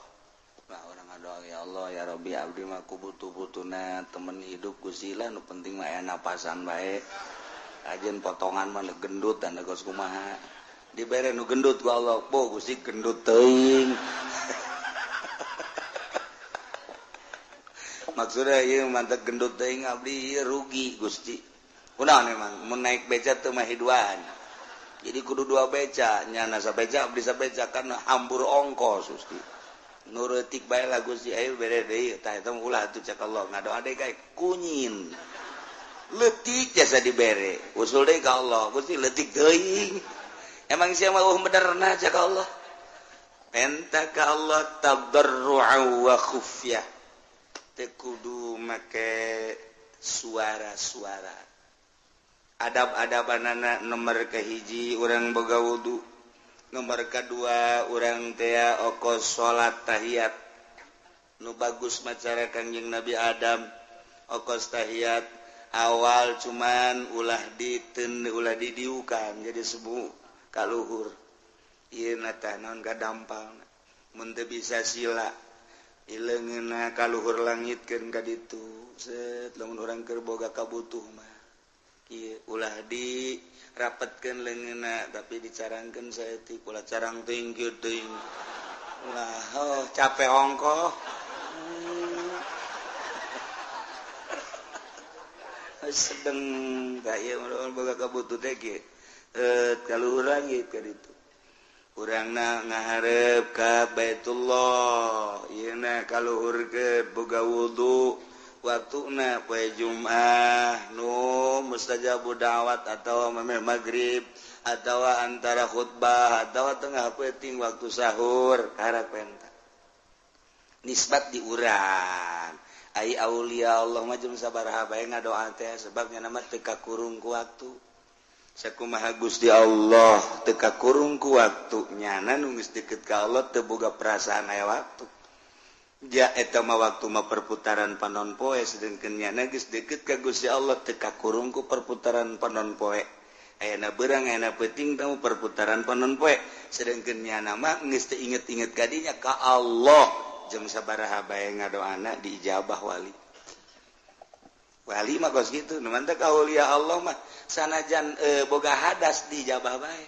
Nah urang ngadoa ya Allah ya Rabbi abdi mah ku butuh-butuhna temen hidup Gusti lah nu penting mah aya napasan bae. Ajeun potongan mah gendut dan kos kumaha. Dibere nu gendut ku Allah, bo Gusti gendut teuing. Maksudnya ieu mantep gendut teuing abdi ieu rugi Gusti. Kunaon emang mun naik beca teu mah hiduan. Jadi kudu dua beca, nyana sabeca abdi sabeca kan hambur ongkos Gusti. Nu reutik bae lah Gusti ayo bere deui tah eta ulah atuh cek Allah ngadoa deui kae kunyin. Leutik jasa dibere, usul deui ka Allah Gusti leutik teuing. Emang sia mah eueuh benerna cek Allah. Penta ka Allah tadarru'a wa khufyah. Teu kudu make suara-suara. Adab-adabanana nomor kahiji urang boga wudu, nomor kedua urang teh okos salat tahiyat. Nu bagus macara Kangjeng Nabi Adam okos tahiyat awal cuman ulah diten ulah didiukan jadi sebu kaluhur. Ieu na tah naon kadampalna mun teu bisa sila ileungeunna kaluhur langitkeun ka ditu set lamun urang keur boga kabutuh mah ieu ulah di rapetkeun leungeunna tapi dicarangkeun saeutik ulah carang teuing kieu teuing ulah oh capek ongkoh. Sedeng tah ieu mun boga kabutuh teh kieu kaluhur langit ka ditu urangna ngaharep ka Baitullah ieu na kaluhur ke boga wudu waktuna poe Jumat nu mustajabu da'wat atawa memeh magrib atawa antara khutbah atawa tengah peuting waktu sahur karak penta nisbat di urang ai aulia Allah mah jeung sabaraha bae ngadoa teh sebabnya nama teu kakurung ku waktu. Sakumaha Gusti Allah teu kakurung ku waktu nyana nu geus deukeut ka Allah teu boga perasaan aya waktu. Ja eta mah waktu mah perputaran panon poe sedengkeun nyana geus deukeut ka Gusti Allah teu kakurung ku perputaran panon poe. Ayana beurang ayana peuting tamu perputaran panon poe sedengkeun nyana mah geus teu inget-inget ka dinya ka Allah jeung sabaraha bae ngadoana diijabah wali. Wali mah kos kitu nu mantep ka aulia Allah mah sanajan boga hadas dijabah bae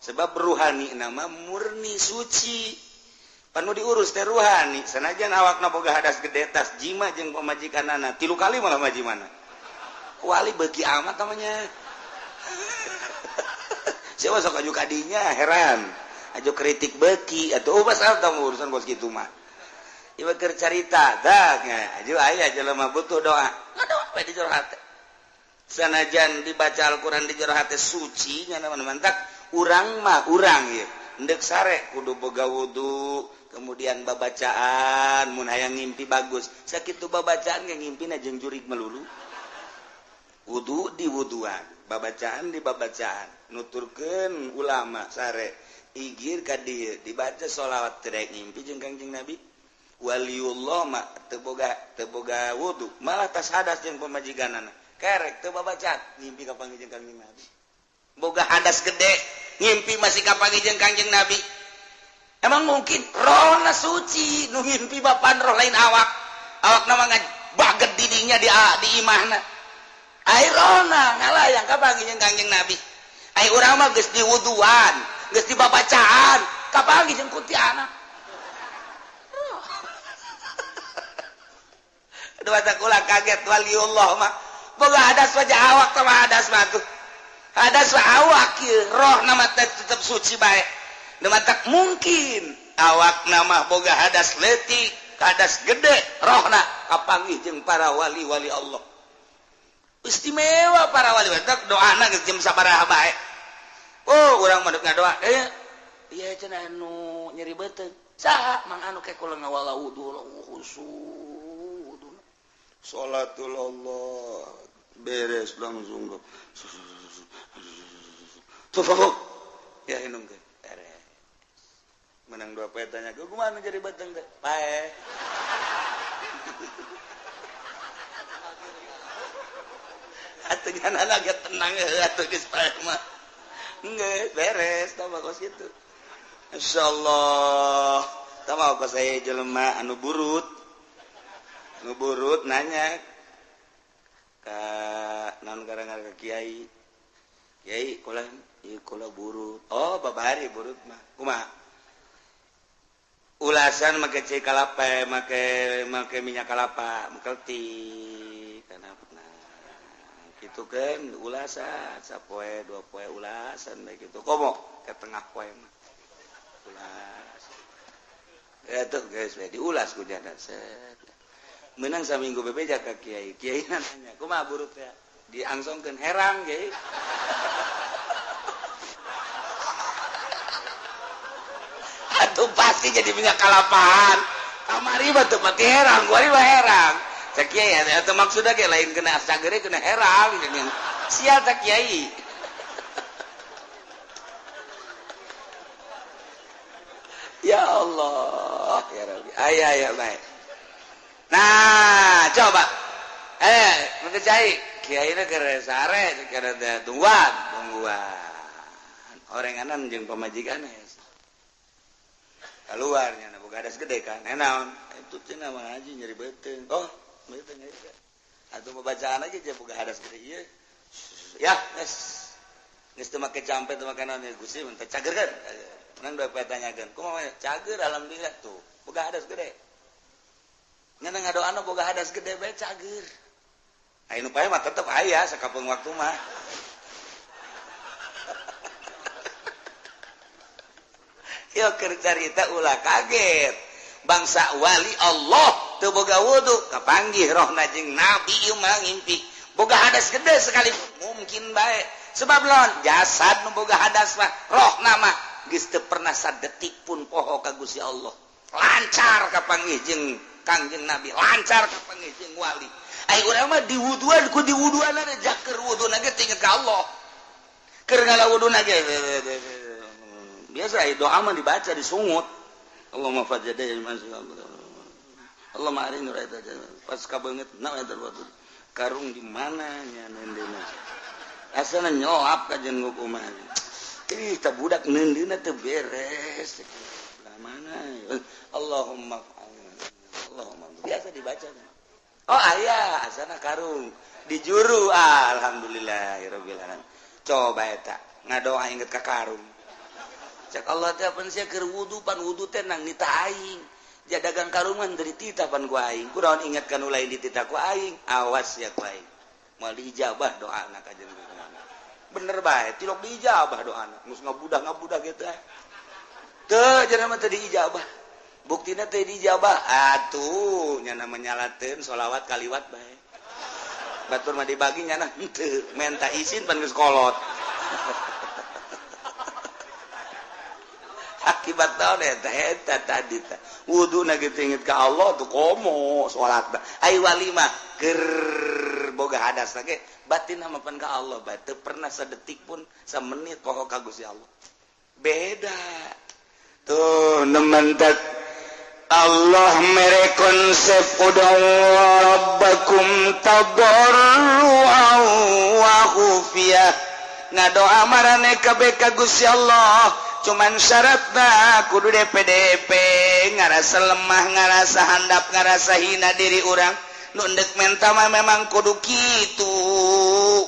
sebab ruhani nama murni suci panu diurus teh ruhani sanajan awakna boga hadas gede tas jima jeung pamajikanana 3 kali malah majimana wali beuki amat namanya. Siapa sok aju kadinya heran aju kritik beuki atuh pasal tah urusan kos kitu mah ieu keur carita dah aju aya jelema butuh doa ngadoa we di jero hate sanajan dibaca Al-Qur'an di jero hate suci nya mantak urang mah urang ieu endek sare kudu boga wudu kemudian babacaan mun hayang ngimpi bagus sakitu babacaan ge ngimpina jeung jurig melulu wudu di wuduan babacaan di babacaan nuturkeun ulama sare igir ka dieu dibaca sholawat teu rek ngimpi jeung Kangjeng Nabi waliullah mah teu boga wudu malah tas hadas jeung pamajikanana kerek teu babacaan ngimpi ka panggih jeung Kangjeng Nabi boga hadas gede ngimpi masih ka panggih jeung Kangjeng Nabi emang mungkin rohna suci nu ngimpi bapan roh lain awak awakna mah baget didinya di imahna ai rohna ngalayang ka panggih jeung Kangjeng Nabi ai urang mah geus diwuduan geus dibabacaan ka panggih jeung kuntianak. Aduh kula kaget waliullah mah boga hadas wajah awak sama hadas mah tuh hadas mah awak ieu roh nama tetep suci bae nu matak mungkin awak nama boga hadas leutik hadas gede rohna kapanggih jeung para wali-wali Allah istimewa para wali matak doana geus jam sabaraha bae. Oh urang mah ngadoa ieu cenah anu nyeri beuteung saha mang anu ke kula ngawala wudu khusu salatul Allah beres langsung tuh ya inung ke beres menang 2 poe tanya gue kumaha jadi batang teh pae. Atuh nyana lagi tenang atuh geus pae mah geus beres tah kos kitu insyaallah tah mah kos aya jelema anu burut ngeburut nanya ka naon gara-gara ka kiai kiai kula ieu kula burut oh babari burut mah kumaha ulasan make cai kalapa make minyak kalapa mkelti kana nah kitu kan ulasan sapoe 2 poe ulasan bae kitu komo ke tengah poe mah ulas eta geus we diulas ku jana set menang saminggu bebeja ka kiai kiai nanya kumaha burut teh diangsongkeun herang kiai. Atuh pasti jadi minyak kalapaan Kamari mah teu pati herang, kuari mah herang. Cek kiai eta maksudna ge lain kena cageur kena herang. Sial tak kiai. Ya Allah, ya Rabbi. Aya aya bae. Nah, coba. Mun cai kiai na keur sare keur tungguan, tungguan. Orenganan jeung pamajikan keluar nya boga hadas gede kan. Naon? Itu cenah mah ngaji nyeri beuteung. Oh, beuteung eta. Atuh bacaan aja je boga hadas gede ieu. Ya, geus. Geus teu make campe teu make naon Gusti mun teh cager kan. Menang dua tanyakeun. Kumaha cager alhamdulillah tuh. Boga hadas gede. Ngan ngadoana boga hadas gede bae cager. Aya nu pae mah tetep aya sakapeung waktu mah. Yo keur carita ulah kaget. Bangsa wali Allah teu boga wudu kapanggih rohna jeung nabi ieu mah ngimpi. Boga hadas gede sekali mungkin bae. Sebab lawan jasad nu boga hadas mah rohna mah geus teu pernah sadetik pun poho ka Gusti Allah. Lancar kapanggih jeung Kangjeng Nabi, lancar kapanggih jeung wali. Ai urang mah diwuduan ku diwuduan jaker wuduna ge tinggal ka Allah. Keur ngalawuduna ge biasa doa mah dibaca disungut. Allahumma fajjada Allahumma arini raita pas kabeungeut na eta karung di mana nya neundeuna. Asana nyolap ka jeung hukuman. Ih ta budak neundeuna teu beres. Belah mana? Allahumma Allahumma biasa dibaca. Oh aya asana karung dijuru alhamdulillahirabbil alamin. Coba eta ngadoa inget ka karung. Cak Allah teh pan sia keur wudu pan wudu teh nang nita aing. Ja dagang karungan dari tita pan ku aing. Kunaon inget ka nu lain di tita ku aing. Awas ya ku aing. Moal diijabah doana ka jeung bener bae tilok diijabah doana. Geus ngabudah-ngabudah kitu eh. Teu cenah mah teu diijabah. Buktina teu diijabah. Atuh nya menyalateun sholawat kaliwat bae. Batur mah dibagi nyana henteu, menta izin pan geus kolot. Akibat naon eta eta tadi teh wuduna kitu inget ka Allah tuh komo salat ai wali mah keur boga hadas ge batin mah pan ka Allah bae teu pernah sadetik pun samenit poho ka Gusti Allah. Beda tuh nementet Allah mere konsep ud'u rabbakum tadarruan wa khufiyah. Ngadoa marane kabeh ka Gusti Allah cuman syaratna kudu DPDP ngarasa lemah ngarasa handap ngarasa hina diri urang nu endek menta mah memang kudu kitu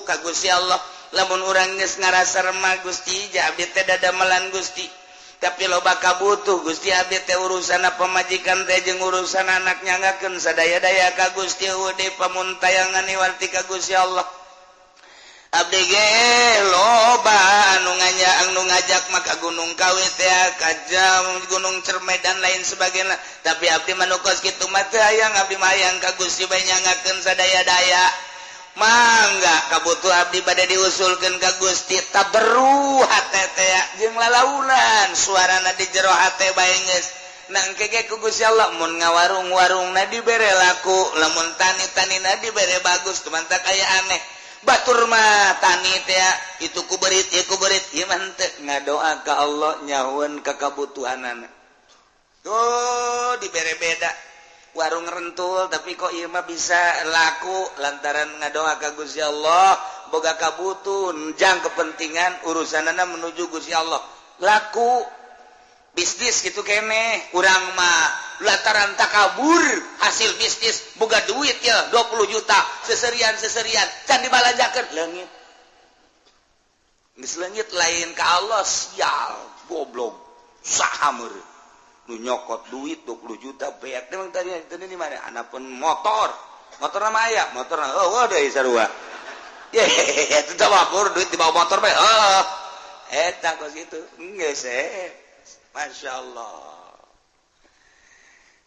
ka Gusti Allah. Lamun urang geus ngarasa remah Gusti ja abdi teh dadamelan Gusti tapi loba kabutuh Gusti abdi teh urusan pamajikan teh jeung urusan anak nyangakeun sadaya-daya ka Gusti eueuh deui pamuntayangan iwarti ka Gusti Allah. Abdi ge loba anu nganya anu ngajak maka Gunung Kawi teh ka jam Gunung Cerme dan lain sebagainya tapi abdi mah nu kos kitu mah teu hayang abdi mah hayang ka Gusti bae nyangakeun sadaya-daya. Mangga kabutuh abdi bade diusulkeun ka Gusti taberru hate teh jeung lalaunan suarana di jero hate bae geus nangke ge ku Gusti Allah mun ngawarung-warungna dibere laku lamun tani-tanina dibere bagus tumantak aya aneh. Batur mah tani teh itu ku berit ieu ku berit ieu mah henteu ngadoa ka Allah nyahueun ka kabutuhanana. Tuh dibere beda warung rentul tapi kok ieu mah bisa laku lantaran ngadoa ka Gusti Allah boga kabutuhan jang kepentingan urusanana menuju Gusti Allah laku bisnis gitu keneh urang mah lantaran takabur hasil bisnis boga duit ya 20 juta seserian-seserian can dibalanjakeun leungit geus leungit lain ka Allah sial goblok saha meureun nu nyokot duit 20 juta beak emang tadi tadi di mana anapun motor motor mah aya motor oh deui sarua ye eta teh mabur duit dibawa motor bae heuh eta kos kitu geus Masya Allah.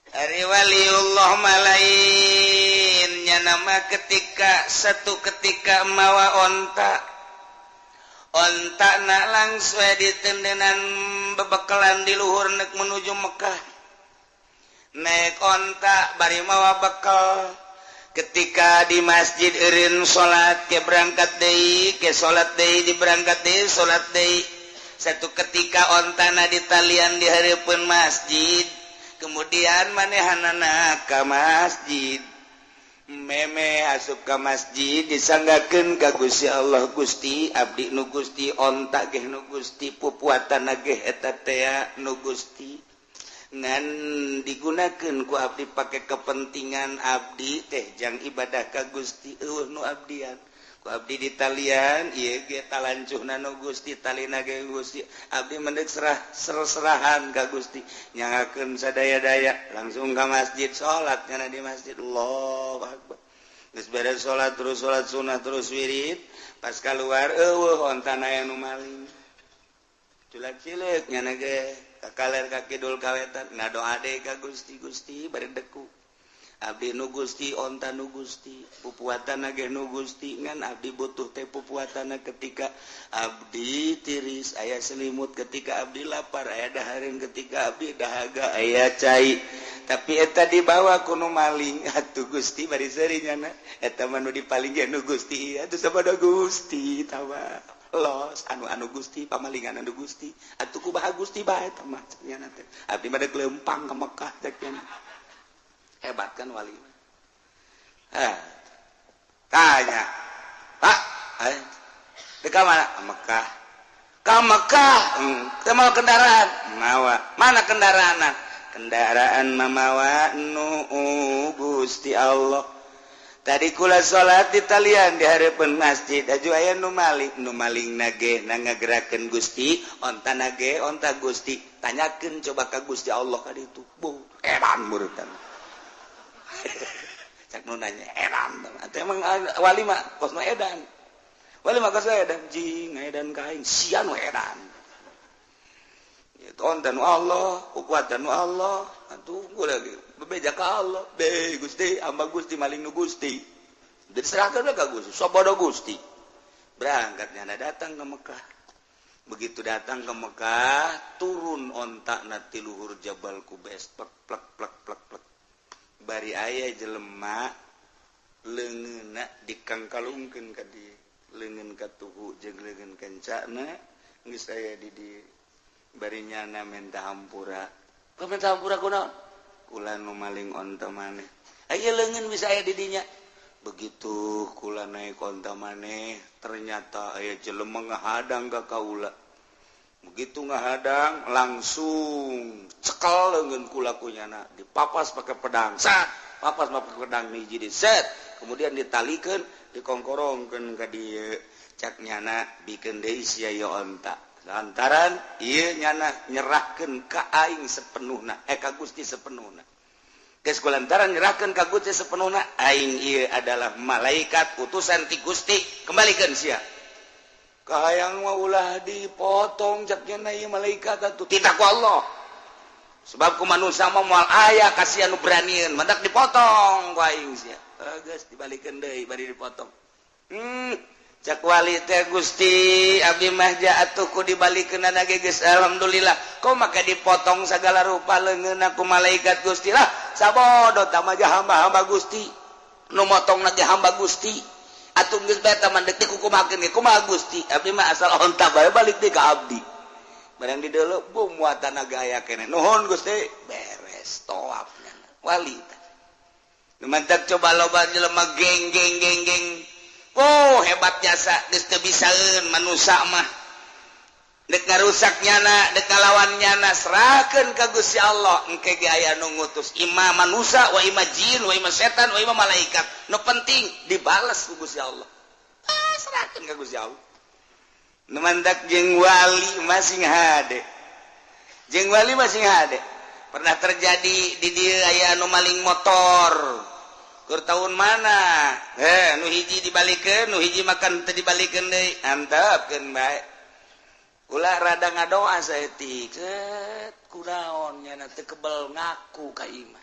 Ari waliullah malainnya nama ketika satu ketika mawa onta onta nak langsung ditendenan bebekalan di luhur nek menuju Mekah. Naik onta bari mawa bekal. Ketika di masjid eureun salat ke berangkat deui, ke salat deui, di berangkat deui, salat deui. Satu ketika ontana ditalian di hareupeun masjid, kemudian manehanana ka masjid. Meme asup ka masjid disanggakeun ka Gusti Allah, "Gusti, abdi nu Gusti, onta ge nu Gusti, pupuatan ge eta tea nu Gusti, ngan digunakan ku abdi pakai kepentingan abdi teh jang ibadah ka Gusti. Euweuh nu abdian ku abdi di talian ieu ge talancuhna nu Gusti, talina ge Gusti. Abdi mendek serah serahan ka Gusti, nyangakeun sadaya-daya." Langsung ka masjid, salat nyana di masjid, Allahu akbar. Geus beres salat, terus salat sunnah, terus wirid. Pas keluar, euweuh ontana anu maling. Culak cileuk nyana ge ka kaler, ka kidul, ka wetan, ngadoa deui ka Gusti. "Gusti, bari deku, abdi nu Gusti, onta nu Gusti, pupuatan ge nu Gusti, ngan abdi butuh teh pupuatan ketika abdi tiris aya selimut, ketika abdi lapar aya dahareun, ketika abdi dahaga aya cai, tapi eta dibawa ku nu maling. Atuh Gusti." Bari seuri nyana, "Eta mah nu dipaling ge nu Gusti. Atuh sabodo Gusti tawa los anu anu Gusti, pamalingan anu Gusti. Atuh kumaha Gusti bae eta mah?" Nyana teh, "Abdi mah deuk leumpang ka Mekah," cek nyana. Hebat kan wali? Ah, tanya, "Pak, eh, ka mana?" "Ka Mekah." "Ka Mekah? Mau kendaraan?" "Mawa." "Mana kendaraan?" "Kendaraan mamawa nu Gusti Allah. Tadi kula salat di talian di hareupeun masjid, aju aya nu maling. Nu maling nage na ngagerakeun Gusti, onta nage onta Gusti. Tanyakeun coba ka Gusti Allah ka ditu." Bu, edan murutan. Cak nu nanya edan. Atuh emang wali mah kosna edan. Wali mah kosna edan, jing edan ka aing sia nu edan. Itu onta nu Allah, kuatan nu Allah. Atuh gua lagi bebeja ka Allah. "Be Gusti, hamba Gusti, maling nu Gusti." Diserahkan ka Gusti, sabodo Gusti. Berangkatnya datang ke Mekah. Begitu datang ke Mekah, turun onta na ti luhur Jabal Kubes, plek plek plek plek plek. Bari aya jelema leungeunna dikangkalungkeun ka dieu, leungeun katuhu jeung leungeun kencana geus aya di dieu. Bari nyana minta hampura. Kau minta hampura kunaon? "Kula nu maling onta maneh. Aya leungeun bisa aya di dinya. Begitu kula naik onta maneh, ternyata aya jelema ngahadang ka kaula. Begitu ngahadang, langsung cekel leungeun kula ku nyana, dipapas pakai pedang, sat, papas pakai pedang hiji di set, kemudian ditalikeun, dikongkorongkeun ka dieu. Cak nyana, bikeun deui sia ieu onta. Lantaran ieu nyana nyerahkeun ka aing sepenuhna, eh, ka Gusti sepenuhna. Geus kulantaran nyerahkeun ka Gusti sepenuhna, aing ieu adalah malaikat utusan ti Gusti, kembalikeun sia." "Kahayang mah ulah dipotong," cak nyana, "ieu malaikat atuh." "Titah ku Allah. Sebab ku manusia mah moal aya kasihan nu beranieun, mantak dipotong ku aing sia." Geus dibalikeun deui bari dipotong. Cak wali teh, "Gusti, abdi mah atuh ku dibalikeun ge geus alhamdulillah. Kok maka dipotong segala rupa leungeunna ku malaikat Gusti lah? Sabodo tah mah hamba-hamba Gusti. Nu motong ge hamba Gusti. Atuh geus bae tah mah, deuk dikukumakeun ge kumaha Gusti? Abdi mah asal onta bae balik deui ka abdi." Barang di deuleu, bu muatan gaya keneh. "Nuhun Gusti." Beres tawafnya wali teh. Nu mantak coba loba jelema geng geng geng geng. Oh, hebat jasa geus teu bisaeun manusia mah. Dek ngarusak nyana, dek ngalawan nyana, serahkeun ka Gusti Allah. Engke ge aya nu ngutus, ima manusia, wa ima jin, wa ima setan, wa ima malaikat. Nu penting dibales ku Gusti Allah. Ah, serahkeun ka Gusti Allah. Nu mantak jeung wali masing hade. Jeung wali masing hade. Pernah terjadi di dieu aya anu maling motor. Keur tahun mana? Eh, nu hiji dibalikeun, nu hiji makan teu dibalikeun deui. Antepkeun bae. Ulah rada ngadoa saeutik. Set, kunaon nyana teu kebel ngaku ka imah.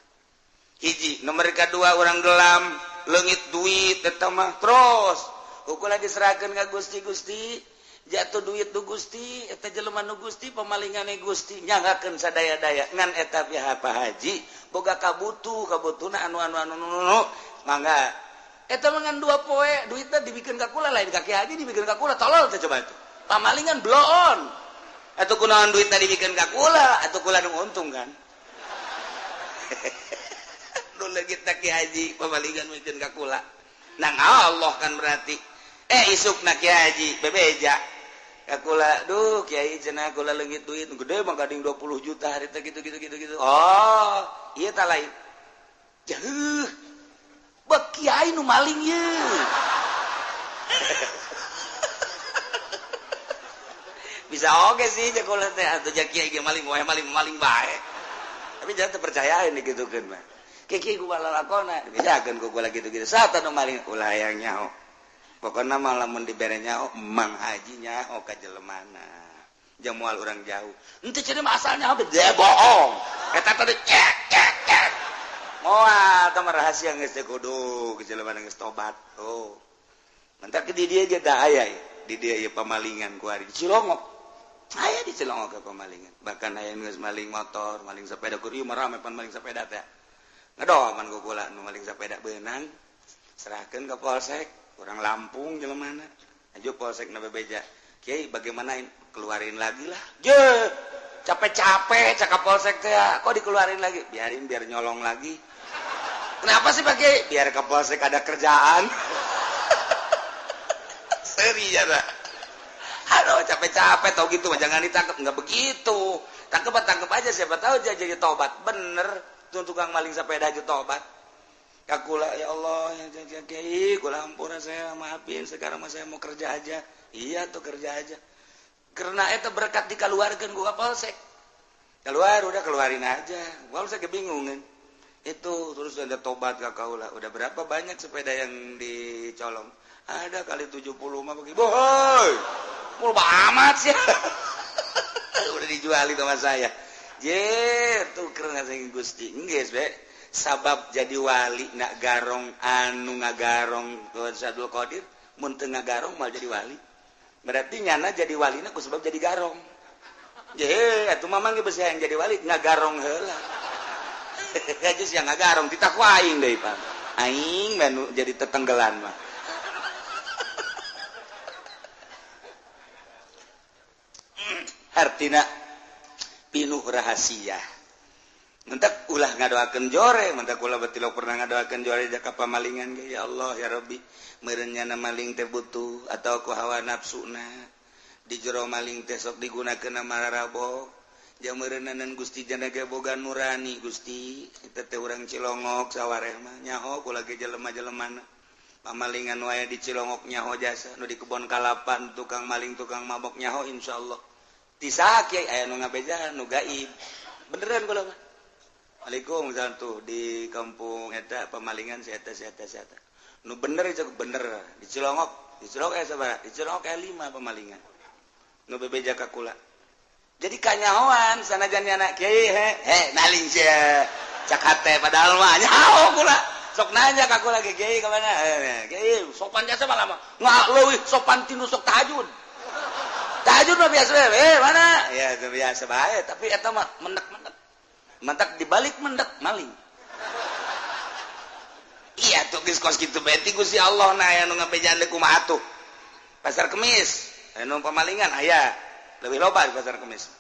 Hiji, nomor kedua orang gelam, leungit duit eta mah terus. Ukur diserahkeun ka Gusti. "Gusti, Jatuh duit nu Gusti, eta jelema nu Gusti, pemalingane Gusti, nyanggakeun sadaya-daya ngan eta pihak Pak Haji boga kabutuh, kabutuhna anu anu anu anu mangga. Eta mah ngan 2 poe duitna dibikeun ka kula, lain ka Ki Haji dibikeun ka kula, tolol teh coba itu. Pamalingan bloon. Atuh kunaon duitna dibikeun ka kula, atuh kula nu untung kan. Nu leungit Ki Haji pamalingan mikeun ka kula. Nang Allah kan berarti. Isukna Ki Haji bebeja. Kula duh kiai cenah kula leungit duit gede mah gading 20 juta harita gitu gitu gitu gitu. Oh, ieu tah lain. Jauh. Bek kiai nu maling ye. Bisa oge sih jeung kula teh atuh ja kiai ge maling wae maling bae. Tapi jangan terpercayain digitukeun mah. Kiai ku lalakona dibejakeun ku kula gitu-gitu. Saat anu maling ulah hayang nyaho. Pokokna mah lamun dibere nyaho Mang Haji nyaho ka jelemana. Jamual urang jauh. Henteu cenah mah asalnya habis dia bohong. Eta tadi cek cek cek. Moal tah mah rahasia geus teh kudu ke jelemana geus tobat. Oh. Mentak di dieu ge da aya di dieu ieu pamalingan ku ari di Cilongok. Aya di Cilongok ke pamalingan. Bahkan aya geus maling motor, maling sepeda kur ieu mah rame pan maling sepeda teh. Ngedoman ku kula nu maling sepeda beunang. Serahkeun ka polsek. Orang Lampung jelemana aja polsek na bebeja kiai bagaimana keluarin lagi lah je capek-capek cakap polsek teh kok dikeluarin lagi biarin biar nyolong lagi kenapa sih Pak Kiai biar ke polsek ada kerjaan seri ya aduh capek-capek tau gitu jangan ditangkap nggak begitu tangkep aja siapa tahu dia jadi tobat bener tuh tukang maling sepeda aja tobat. Kakula ya Allah ya kiai kula ampura saya maafin sekarang mah saya mau kerja aja. Iya tuh kerja aja. Karena eta berkat dikeluarkeun ku polsek. Keluar udah keluarin aja. Polsek kebingungan. Itu terus ada tobat ka kaula. Udah berapa banyak sepeda yang dicolong? Ada kali 70 mah bagi. Boy. Mul amat sih. Udah dijualin sama saya. Je tuh karena saya Gusti. Geus be. Sabab jadi wali nak garong anu ngagarong ke Abdul Qadir mun teu ngagarong mal jadi wali berarti nyana jadi walina ku sebab jadi garong je atuh mamang ge beusi hayang jadi wali ngagarong heula geus yang ngagarong titah ku aing deui Pak aing mah jadi tetenggelan mah hartina pinuh rahasia. Mentak ulah ngadoakeun jore, mentak ulah batilok pernah ngadoakeun jore jaka pamalingan ge ya Allah ya Rabbi, meureun nyana maling teh butuh atau ku hawa nafsuna. Di jero maling teh sok digunakeun mararabok. Ja meureunnanan Gusti jana ge boga nurani Gusti, eta teh urang Cilongok sawareh mah nyaho kula ge jelema-jelemana. Pamalingan wae di Cilongok nyaho jasa, nu di kebon kalapan tukang maling tukang mabok nyaho insyaallah. Ti saha kiai aya nu ngabejaan nu gaib. Beneran kula mah. Waalaikumsalam tuh di kampung eta pemalingan si eta si eta si eta. Nu bener itu bener di Cilongok sabaraha? Di Cilongok aya 5 pemalingan. Nu bebeja ka kula. Jadi kanyahoan sanajan nyana kiai he maling sia. Cak hate padahal mah nyaho kula. Sok nanya ka kula ge kiai ka mana? Kiai sopan jasa malah mah. Nggak leuwih sopan tinu sok tahajud. Tahajud mah biasa mana? Ya itu biasa bae tapi eta mah mendak-mendak. Mantak dibalik mendak maling. Iya tuh geus kos kitu bae ti Gusti Allah na aya nu ngabejaan deui kumaha atuh. Pasar Kemis aya nu pamalingan aya. Leuwih loba di Pasar Kemis.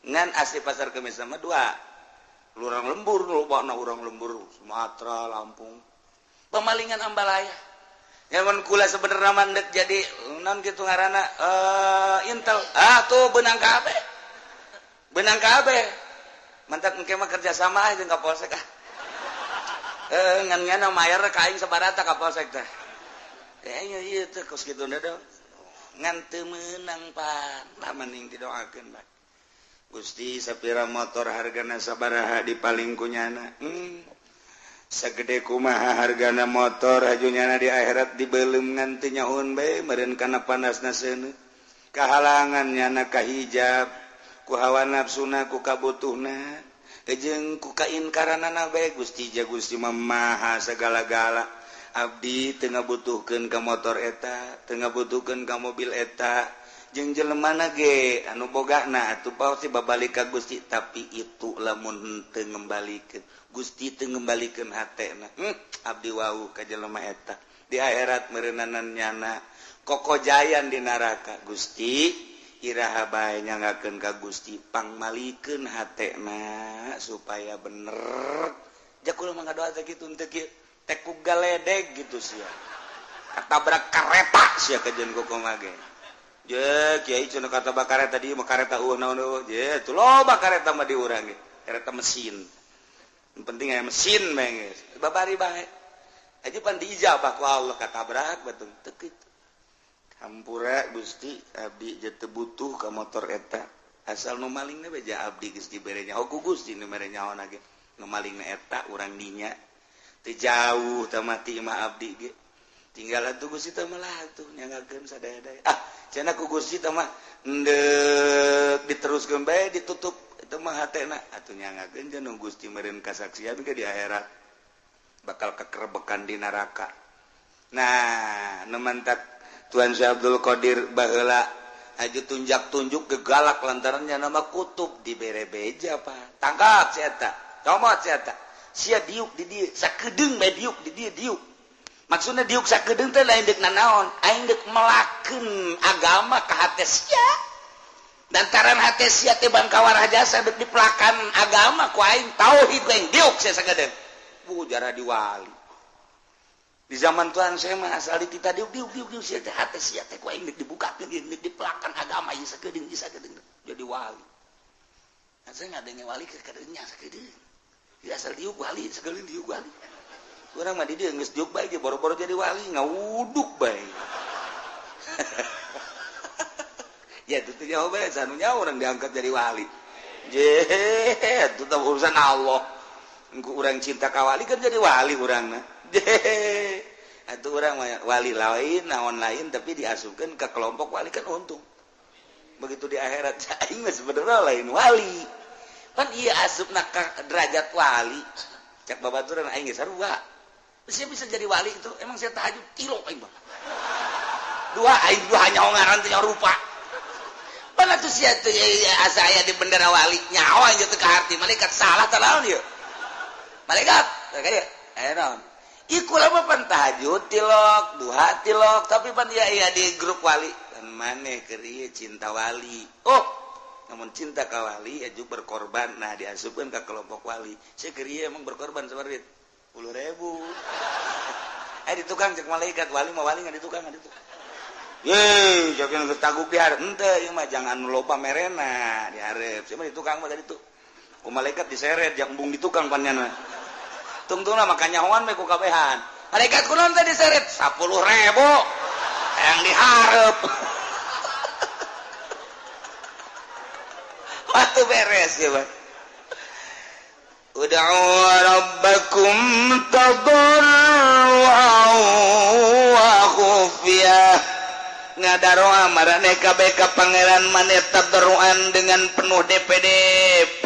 Ngan asli Pasar Kemis sama 2. Urang lembur lobana urang lembur Sumatera, Lampung. Pamalingan ambalaya. Nyaman kula sebenarnya mandek jadi naon kitu ngaranna Intel. Ah tuh beunang kabeh. Beunang kabeh. Mantak engke mah kerja sama aja jeung ka polsek ah. Ngan nyana mayar ka aing sabarata ka polsek teh. Ieu ieu teh kos kitu da ngan teu meunang pan. Lah mending didoakeun bae. Gusti sapira motor hargana sabaraha dipaling ku nyana. Sagede kumaha hargana motor haju nyana di akhirat dibeuleum ngan teu nyahoun bae meureun kana panasna seuneu. Kahalangan nyana ka hijab. Ku hawa nafsuna ku kabutuhna jeung ku kainkaranana bae Gusti ja Gusti mah maha sagala-gala abdi teu ngabutuhkeun ka motor eta teu ngabutuhkeun ka mobil eta Jeung jelemana ge anu bogana atuh pasti babalik ka Gusti, tapi itu lamun henteu ngembalikeun Gusti teu ngembalikeun hatena. Abdi wau ka jelema eta di akhirat meureunanan nyana kokojayan di neraka. Gusti iraha bae nyangakeun ka Gusti pangmalikeun hatena supaya bener. Jakul mah ngadoa teh kitu teu kieu teh ku galedeg gitu sia. Katabrak kareta sia kajeun kokoh ge. Je kiai cenah kata kareta di mah kareta eueuh naon eueuh. Je tu loba kareta mah di urang ge. Kareta mesin. Yang penting aya mesin bae geus. Babari bae. Aja pan diijabah ku Allah katabrak batung teu kitu. Hampura Gusti abdi je teu butuh ka motor eta. Asal nu malingna bae ja abdi geus dibere nyaho ku Gusti nu mere nyaho ge. Nu malingna eta urang dinya. Teu jauh teh mati mah abdi ge. Tinggal atuh Gusti teh mah atuh nyangakeun sadaya-daya. Ah cenah ku Gusti teh mah endek diteruskeun bae ditutup itu mah hatena atuh nyangakeun jeung Gusti meureun kasaksian ke di akhirat bakal kekerebekan di neraka. Nah, nu mantak Tuan Syekh Abdul Qadir baheula aju tunjak-tunjuk gegalak lantaran nya nama kutub dibere beja pa. Tangkap si eta, comot si eta. Sia diuk di dieu, sakedeung bae diuk di dieu diuk. Maksudnya diuk sakedeung teh lain deuk nanaon, aing deuk melakeun agama ka hate sia. Lantaran hate sia teh bangkawarah jasa deuk dipelakan agama ku aing tauhid ku aing diuk sia sakedeung. Bu jarah diwali. Di zaman Tuhan saya mah asal ditita diuk diuk diuk diuk sia teh hate sia teh ku aing deuk dibukakeun deuk dipelakan agama ieu sakedeung ieu sakedeung jadi wali. Nah, saya ngadenge wali ke kadeunya sakedeung. Ieu asal diuk wali sakedeung diuk wali. Urang mah di dieu geus diuk bae ge boro-boro jadi wali ngawuduk bae. Ya itu teh jawab bae sanunya urang diangkat jadi wali. Je itu teh urusan Allah. Engku urang cinta ka wali kan jadi wali urangna. Je atuh urang mah wali lain naon lain tapi diasupkeun ka kelompok wali kan untung. Begitu di akhirat aing mah sebenarnya lain wali. Pan ieu asupna ka derajat wali. Cek babaturan aing ge sarua. Saya bisa jadi wali itu emang saya tahajud kilo aing mah. Dua aing dua nyaho ngaran teh nyaho rupa. Pan atuh sia teh asa aya di bendera wali nyaho aing teh ka arti malaikat salah tah naon ieu. Malaikat kaya aya naon. Ieu kula mah pan tahajud tilok, duha tilok, tapi pan ieu aya di grup wali. Dan maneh keur ieu cinta wali. Oh, namun cinta ka wali aju berkorban. Nah diasupkeun ka kelompok wali. Saya keur ieu emang berkorban sabar duit 10.000. Di tukang cek malaikat wali mah wali nggak di tukang nggak di tukang. Ye, jangan taguk diharep henteu ieu mah jangan loba merena diharep. Sia mah di tukang mah tadi tuh. Ku malaikat diseret jang embung di tukang pannyana. Tungtungna maka nyahoan we ku kabehan. Malaikat kunaon teh diseret 10.000. Yang diharep. Waktu beres ya, Pak. Ud'u rabbakum tadarru'an wa khufyah. Ngadaroa marane kabeh ka pangeran maneh tadarruan dengan penuh DPDP.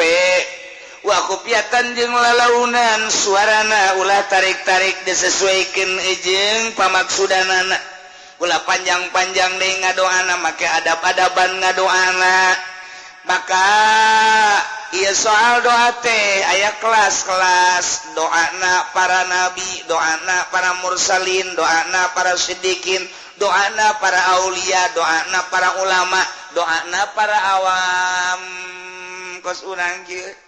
Wa khufyatan jeung lalaunan suarana ulah tarik-tarik disesuaikeun jeung pamaksudanana. Ulah panjang-panjang deui ngadoana make adab-adaban ngadoana. Maka ieu soal doa teh aya kelas-kelas doana para nabi, doana para mursalin, doana para siddiqin, doana para aulia, doana para ulama, doana para awam. Kos urang kieu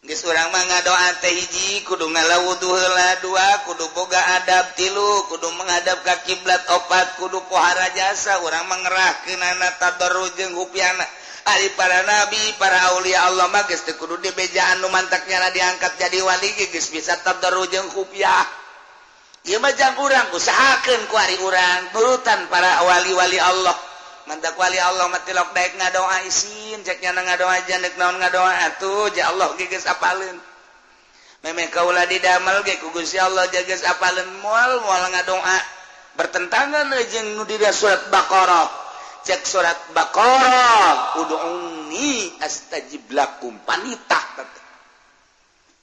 geus urang mah ngadoa teh hiji kudu ngalawudu heula, dua kudu boga adab, tilu kudu menghadap ka kiblat, opat kudu pohara jasa urang mah ngerahkeunana tadarru jeung hupiana. Ari para nabi, para aulia Allah mah geus teu kudu dibejaan nu mantaknya diangkat jadi wali ge geus bisa tadarru jeung hupiah. Ieu mah jang urang usahakeun ku ari urang nurutan para wali-wali Allah. Mantak wali Allah mah tilok daek ngadoa isin cek nya ngadoa jan deuk naon ngadoa atuh ja Allah ge geus apaleun. Memeh kaula didamel ge ku Gusti Allah ja geus apaleun moal moal ngadoa bertentangan jeung nu di surat Baqarah. Cek surat Baqarah ud'uni astajib lakum panitah.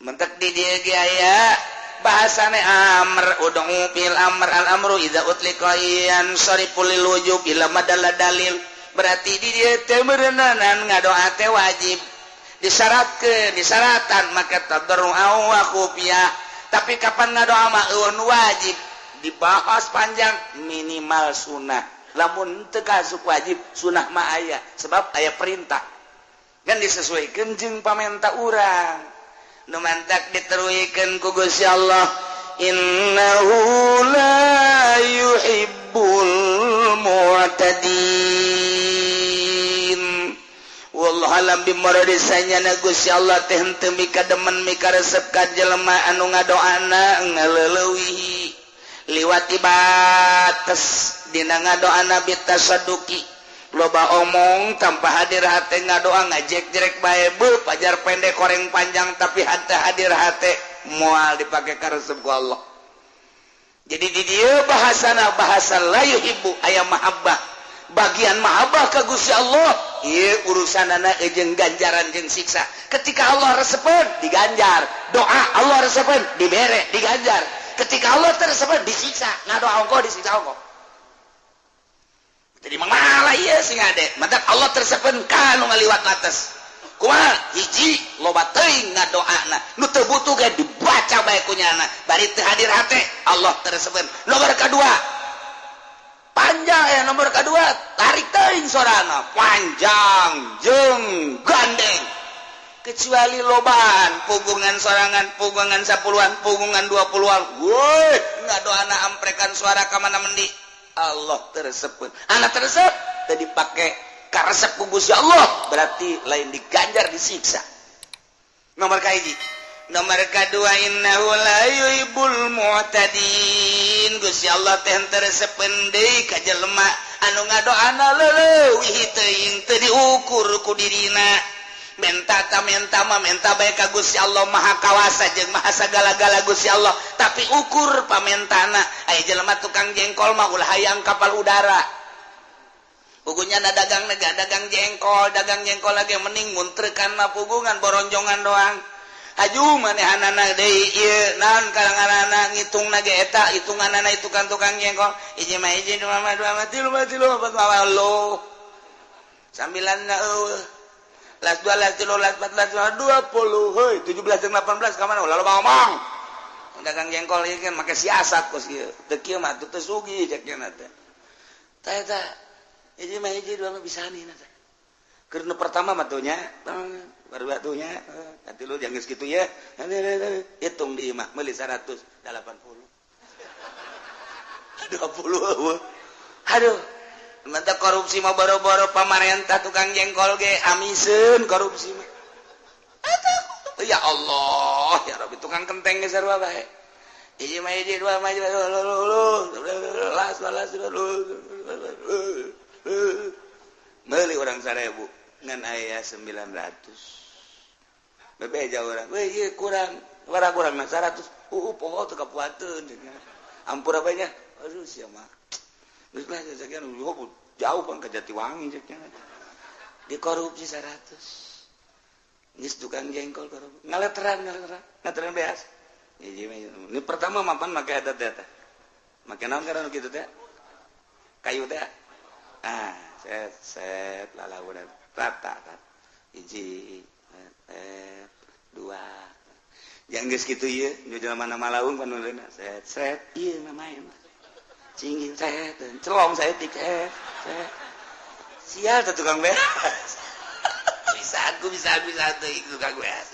Mentak di dieu ge aya Bahasane amr ud'u bil amr al amru idza utliqa yansarifu lil wujub ila madalla dalil. Berarti di dieu teh meureuneunan ngadoa teh wajib disyaratkeun, disyaratan maka tadarru'a wa khufiyah. Tapi kapan ngadoa mah euweuh nu wajib dibahas panjang, minimal sunnah. Lamun teu kasuk wajib, sunnah mah aya, sebab aya perintah kan disesuaikan jeung pamenta urang. Nu mantak diteruikeun ku Gusti Allah, innahu la yuhibbul mu'tadin. Wallahu alam bimuradi. Sanyana Gusti Allah teh henteu mika demen, mika resep ka jelema anu ngadoana ngaleulewihi, liwati bates dina ngadoana, bitasadduki, loba omong tanpa hadir hate. Ngadoa ngajek-jerek bae, bu pajar pendek koreng panjang, tapi hate hadir hate, moal dipake karesep ku Allah. Jadi di dieu bahasana bahasa la yuhibbu, aya mahabbah, bagian mahabbah ka Gusti Allah. Ieu urusanana jeung ganjaran jeung siksa. Ketika Allah resepeun, diganjar doa. Allah resepeun, dibere, diganjar. Ketika Allah teu resepeun, disiksa. Ngadoa ongkoh, disiksa ongkoh. Jadi malah ieu sing ade mantak Allah teu resepeun ka nu ngaliwat batas. Kumaha? Hiji, loba teuing ngadoana, nu teu butuh ge dibaca bae ku nyana, bari teu hadir hate, Allah teu resepeun. Nomor kedua panjang ya, nomor kedua tarik teuing sorana panjang jeung gandeng, kecuali lobaan pugungan sorangan, pugungan 10-an, pugungan 20-an, woi ngadoana amprekan suara ka mana mendi, Allah teu resepeun. Anak teu resep teu dipake karesep ku Gusti Allah, berarti lain diganjar, disiksa. Nomor kahiji. Nomor kedua, innahu la yuhibbul mu'tadin. Gusti Allah teh teu resepeun deui ka jelema anu ngadoana leuwih teuing, teu diukur ku dirina. Menta ta menta mah menta bae ka Gusti Allah, Maha Kawasa jeung Maha sagala-gala Gusti Allah, tapi ukur pamentana. Aya jelema tukang jengkol mah ulah hayang kapal udara. Pugunya na dagang nega dagang jengkol, dagang jengkol lagi mending muntrekan mah pugungan boronjongan doang. Haju manehanana deui ieu naon kalanganana ngitung ge eta hitunganana itu kan tukang jengkol, hiji mah hiji, dua mah dua mah, tilu mah tilu, empat mah lo sambilan na eueuh, las dua, las tilu, las empat, las lima, 20. Hei, 17 jeung 18 ka mana? Lalu ngomong dagang jengkol ieu kan make siasat kos ieu teu kieu mah teu sugih cek nya teh. Tah eta hiji mah hiji, dua mah bisa nih teh. Keur nu pertama mah tuh nya baru batunya, nanti lu jangan segitu ya, hitung di imah meuli 180 20. Aduh, mantap korupsi mah, boro-boro pamarentah, tukang jengkol ge amiseun korupsi mah. Aduh, ya Allah ya Rabbi, tukang kenteng ge sarua bae. Hiji mah hiji, dua mah las las, meuli urang 1000 ngan aya 900. Bebeja urang, weh, ieu kurang warah, kurang mah 100. Poho teu kapuateun, ampura bae nya. Aduh, sia mah geus lah sekian jauh bang ke Jatiwangi ceknya. Dikorupsi 100. Geus tukang jengkol korupsi, ngaleteran, ngaleteran, ngaleteran beas. Ini pertama mapan make eta teh, make naon karena kitu teh, kayu teh. Ah, set set lalaunan rata kan, hiji, dua, yang geus kitu ieu nu jelema mana malaung panuleuna, set set ieu mah main cingin, set celong saeutik, set set. Sial teh tukang beas. Bisa aku bisa bisa tuh tukang beas.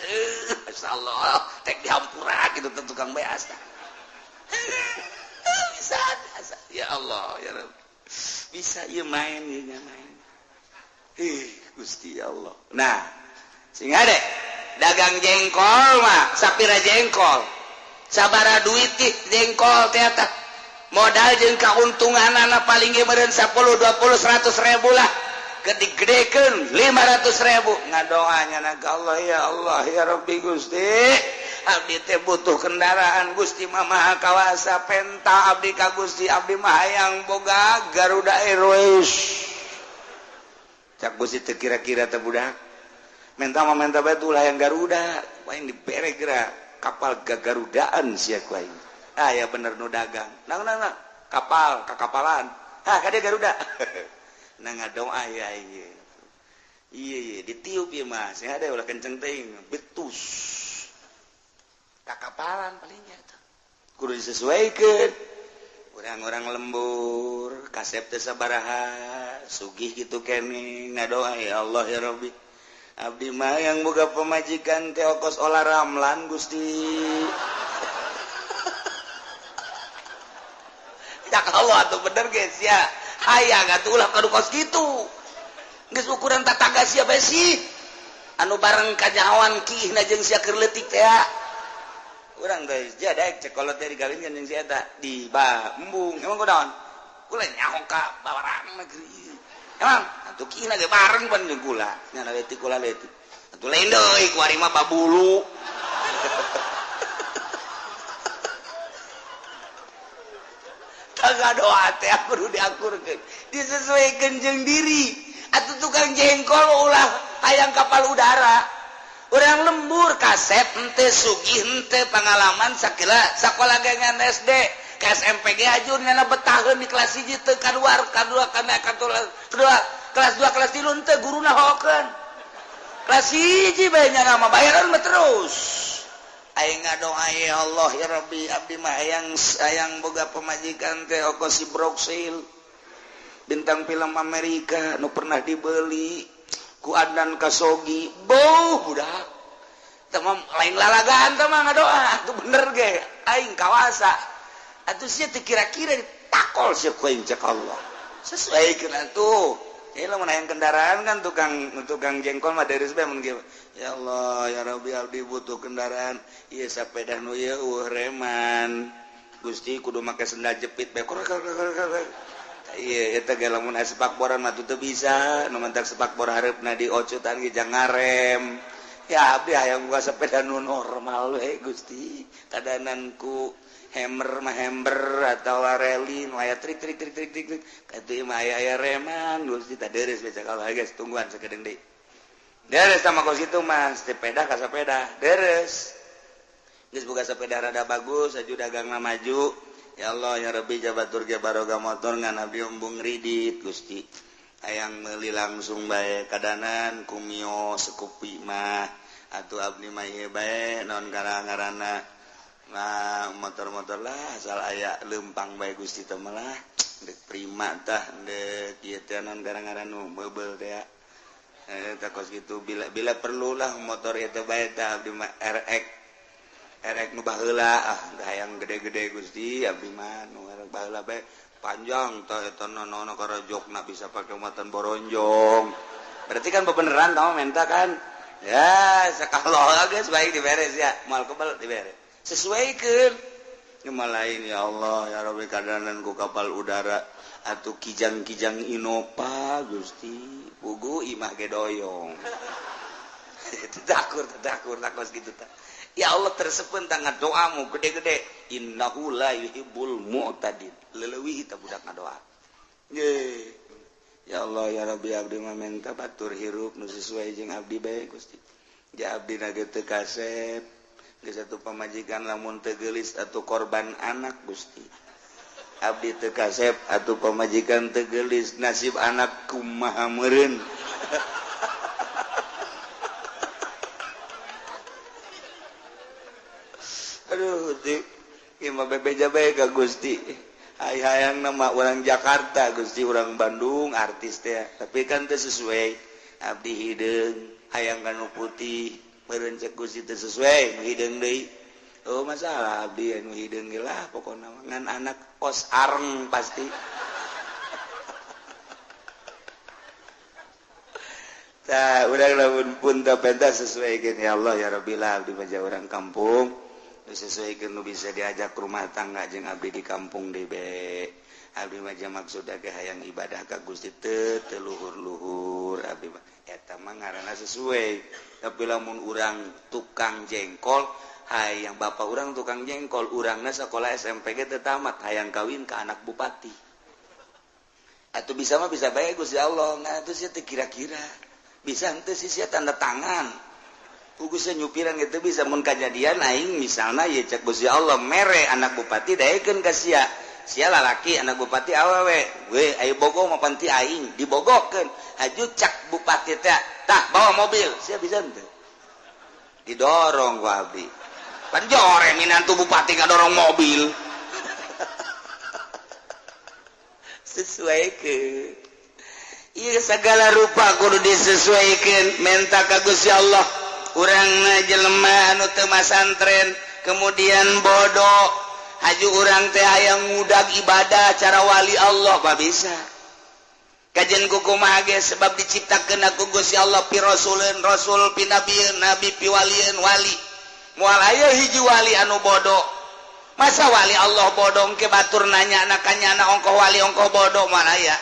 Masyaallah, tek dihampura gitu tuh tukang beas. Bisa, bisa, ya Allah ya Rabb, bisa ieu main ieu main. Ih, Gusti Allah. Nah, sing ade dagang jengkol mah sapira jengkol, sabara duit jengkol teh, eta modal jeung kauntunganana paling ge meureun 10, 20, 100 ribu lah. Gede-gedekeun 500 ribu, ngadoanya na ka Allah, ya Allah ya Rabbi Gusti, abdi teh butuh kendaraan. Gusti mah Maha Kawasa, penta abdi ka Gusti, abdi mah hayang boga Garuda Airways. Cak Gusti teu kira-kira teh budak menta mah menta bae ulah yang Garuda, yang dibere geura. kapal gagarudaan sia ku aing. Ah ya bener nu dagang. Nang nang nang kapal kakapalan. Hah kade Garuda. Nah ngadoa ya aing. Iya iya ditiup ieu mah, sing ada ulah kenceng teuing, betus. Kakapalan palingnya tuh. Kudu disesuaikan. Orang-orang lembur kasep teh sabaraha sugih kitu keneh ngadoa ya Allah ya Rabbi abdi mah yang boga pemajikan teh okos olah ramlan Gusti. Ya Allah atuh bener geus ya hayang atuh ulah kadu kos kitu geus ukuran tatangga sia bae sih anu bareng kanyahoan kiihna jeung sia keur leutik teh. Urang teh jadaek cek kolot teh digawinkeun jeung si eta di embung emang kunaon kula nyaho ka bawarang negeri emang atuh kieu ge bareng pan jeung kula nya leutik kula leutik atuh lain deui ku ari mah babulu. Tangga doa teh kudu diakurkeun disesuaikeun jeung diri atuh tukang jengkol ulah hayang kapal udara. Orang lembur kasep henteu sugih henteu pengalaman sakila sakola ge ngan SD ke SMP ge ajur nyana betaheun di kelas 1 teu kaluar kadua kana kedua kelas 2 kelas 3 henteu guruna hokeun kelas 1 bae nyana mah bayaran mah terus aing ngadoa ya Allah ya Rabbi abdi mah hayang hayang boga pamajikan teh oko si Broksil bintang film Amerika nu pernah dibeli ku Adnan Kasogi beuh budak teh mah lain lalagaan teh mah ngadoa atuh bener ge aing kawasa atuh sia teh kira-kira takol sia ku aing cek Allah sesuaikeun atuh ieu lamun hayang kendaraan kan tukang jengkol mah deres bae mun kieu ya Allah ya Rabbi abdi butuh kendaraan ieu sapeda nu ieu eueuh reman Gusti kudu make sendal jepit bae. Iya, eta ge lamun aya sepakboran mah teu bisa, nu mentak sepakbor hareupna diocutan ge jang ngarem. Ya abdi hayang buka sepeda nu normal we Gusti. Kadanan ku hammer mah hammer atawa reli nu aya trik trik trik trik trik. Katuh mah aya aya reman Gusti tah deres bae cakal geus tungguan sakedeung deui. Deres sama kos kitu mah sepeda ka sepeda, deres. Geus boga sepeda rada bagus, aju dagangna maju. Ya Allah ya Rabbi jabatur ge baroga motor ngan abdi embung ridit Gusti hayang meuli langsung bae kadanan ku Mio Scoopy mah atuh abdi mah ieu bae naon ngaranna nah motor-motor lah asal aya leumpang bae Gusti teh mah lah deuk prima tah deuk ieu teh naon ngaranna nu meubel teh eta kos kitu bila perlulah motor eta bae tah abdi mah RX erek nu baheula ah hayang gede-gede Gusti abdi mah nu erek baheula bae panjang tah eta nono karajokna bisa pake muatan boronjong berarti kan bebeneran kamu minta kan ya sakalo geus baik diberes ya moal kebel diberes sesuaikeun nu lain ya Allah ya Rabbi kadanan ku kapal udara atuh kijang-kijang Innova Gusti pugu imah ge doyong. Takur takur takos kitu tah. Ya Allah tersepen tangan doamu gede-gede innahu la yuhibbul mu'tadin leleuwih ta budak ngadoa. Ye. Ya Allah ya Rabbi abdi mah menta batur hirup nu sesuai jeung abdi bae Gusti. Ja abdi na ge teu kasep geus atuh pamajikan lamun teu geulis atuh korban anak Gusti. Abdi teu kasep atuh pamajikan teu geulis nasib anak kumaha meureun. Aduh, Gusti, ieu mah bebeja bae ka Gusti. Hayang nama orang Jakarta, Gusti orang Bandung, artis teh. Tapi kan teu sesuai. Abdi hideung, hayang kanu putih, meureun cek Gusti teu sesuai, nu hideung deui. Oh, masalah abdi anu hideung ge lah pokona ngan anak kos areng pasti. Tah, urang lamun pun teu pentas sesuaikeun ya Allah ya Rabbi lah abdi mah urang kampung. Sesuaikan nu bisa diajak rumah tangga jeung abdi di kampung debe. Abdi mah maksudna ge hayang ibadah ka Gusti teu teu luhur-luhur abdi mah eta mah ngaranna sesuai. Tapi lamun urang tukang jengkol hayang bapak urang tukang jengkol urangna sakola SMP ge teu tamat hayang kawin ka anak bupati. Atuh bisa mah bisa bae Gusti Allah. Nah atuh sia teu kira-kira. Bisa henteu sih sia tanda tangan. Kugusnya nyupiran gitu bisa mun kajadian aing misalna ye cek Gusti Allah mere anak bupati daekeun ka sia. Sia lalaki anak bupati awewe. We aya bogo mah panti aing dibogokeun. Haju cak bupati teh tah bawa mobil. Sia bisa henteu? Didorong ku abdi. Pan jore minantu bupati ngadorong mobil. Sesuaikeun. Ieu segala rupa kudu disesuaikan menta ka Gusti Allah. Urang jelema anu teu masantren kemudian bodoh haju urang teh hayang ngudag ibadah cara wali Allah ba bisa. Kajen kumaha ge sebab diciptakeun ku Gusti Allah pi rasuleun rasul pi nabieun nabi pi walieun wali. Moal aya hiji wali anu bodoh. Masa wali Allah bodoh ke batur nanya nakanyana ongkoh wali ongkoh bodoh moal aya.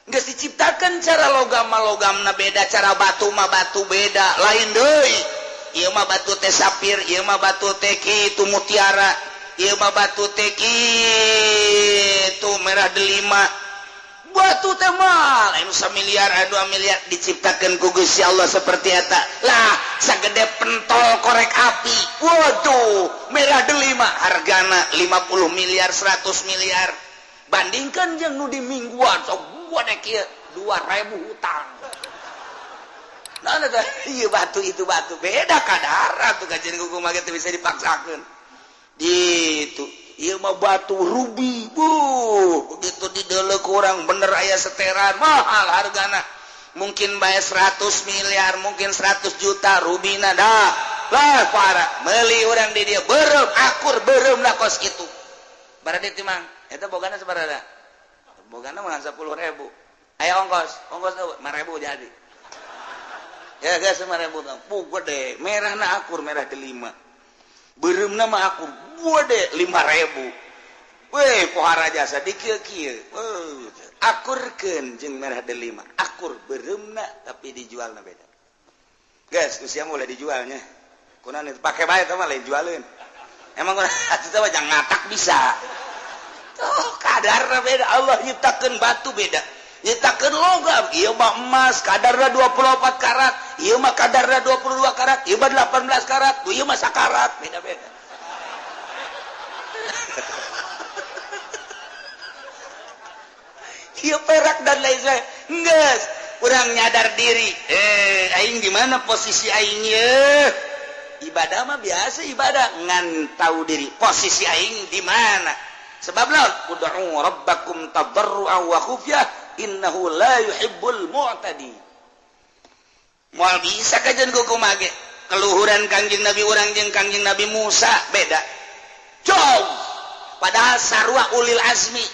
Geus diciptakan cara logam mah logamna beda, cara batu mah batu beda, lain deui. Ieu mah batu teh sapir, ieu mah batu teh kitu mutiara, ieu mah batu teh kitu merah delima. Batu teh mah lain samiliar, 2 miliar diciptakeun ku Gusti Allah seperti eta. Lah, sagede pentol korek api. Waduh, merah delima hargana 50 miliar, 100 miliar. Bandingkan jeung nu di mingguan sok gua dek ieu 2000 hutang. Nah, ieu batu itu batu beda kadar tuh kajian kumaha ge teu bisa dipaksakeun. Gitu. Ieu mah batu rubi. Buh, begitu dideuleu ku urang bener aya seteran mahal hargana. Mungkin bae 100 miliar, mungkin 100 juta rubina dah. Lah para meuli urang di dieu beureum akur beureumna kos kitu. Baradi timang, eta bogana sabaraha? Bogana mah 10.000. Aya ongkos, ongkos 5.000 jadi. Ya geus 5.000 tah. Puh gede, merahna akur merah delima. Beureumna mah akur gede 5.000. Weh pohara jasa di kieu-kieu. Akurkeun jeung merah delima. Akur beureumna tapi dijualna beda. Geus usia mulai dijualnya. Kunaon itu pake bae teh mah lain jualeun. Emang kunaon atuh teh jangan ngatak bisa. Oh, kadarna beda. Allah nyiptakeun batu beda. Nyiptakeun logam, ieu mah emas kadarna 24 karat, ieu mah kadarna 22 karat, ieu mah 18 karat, ieu mah sakarat, beda-beda. Ieu perak dan lain sebagainya. Geus, urang nyadar diri. Aing di mana posisi aing ye? Ibadah mah biasa ibadah, ngan tahu diri posisi aing di mana. Sebab lawan ud'u rabbakum tadarruan wa khufyah innahu la yuhibbul mu'tadin. Moal bisa kajian kumaha ge. Keluhuran Kangjeng Nabi urang jeung Kangjeng Nabi Musa beda. Jauh. Padahal sarua ulil azmi.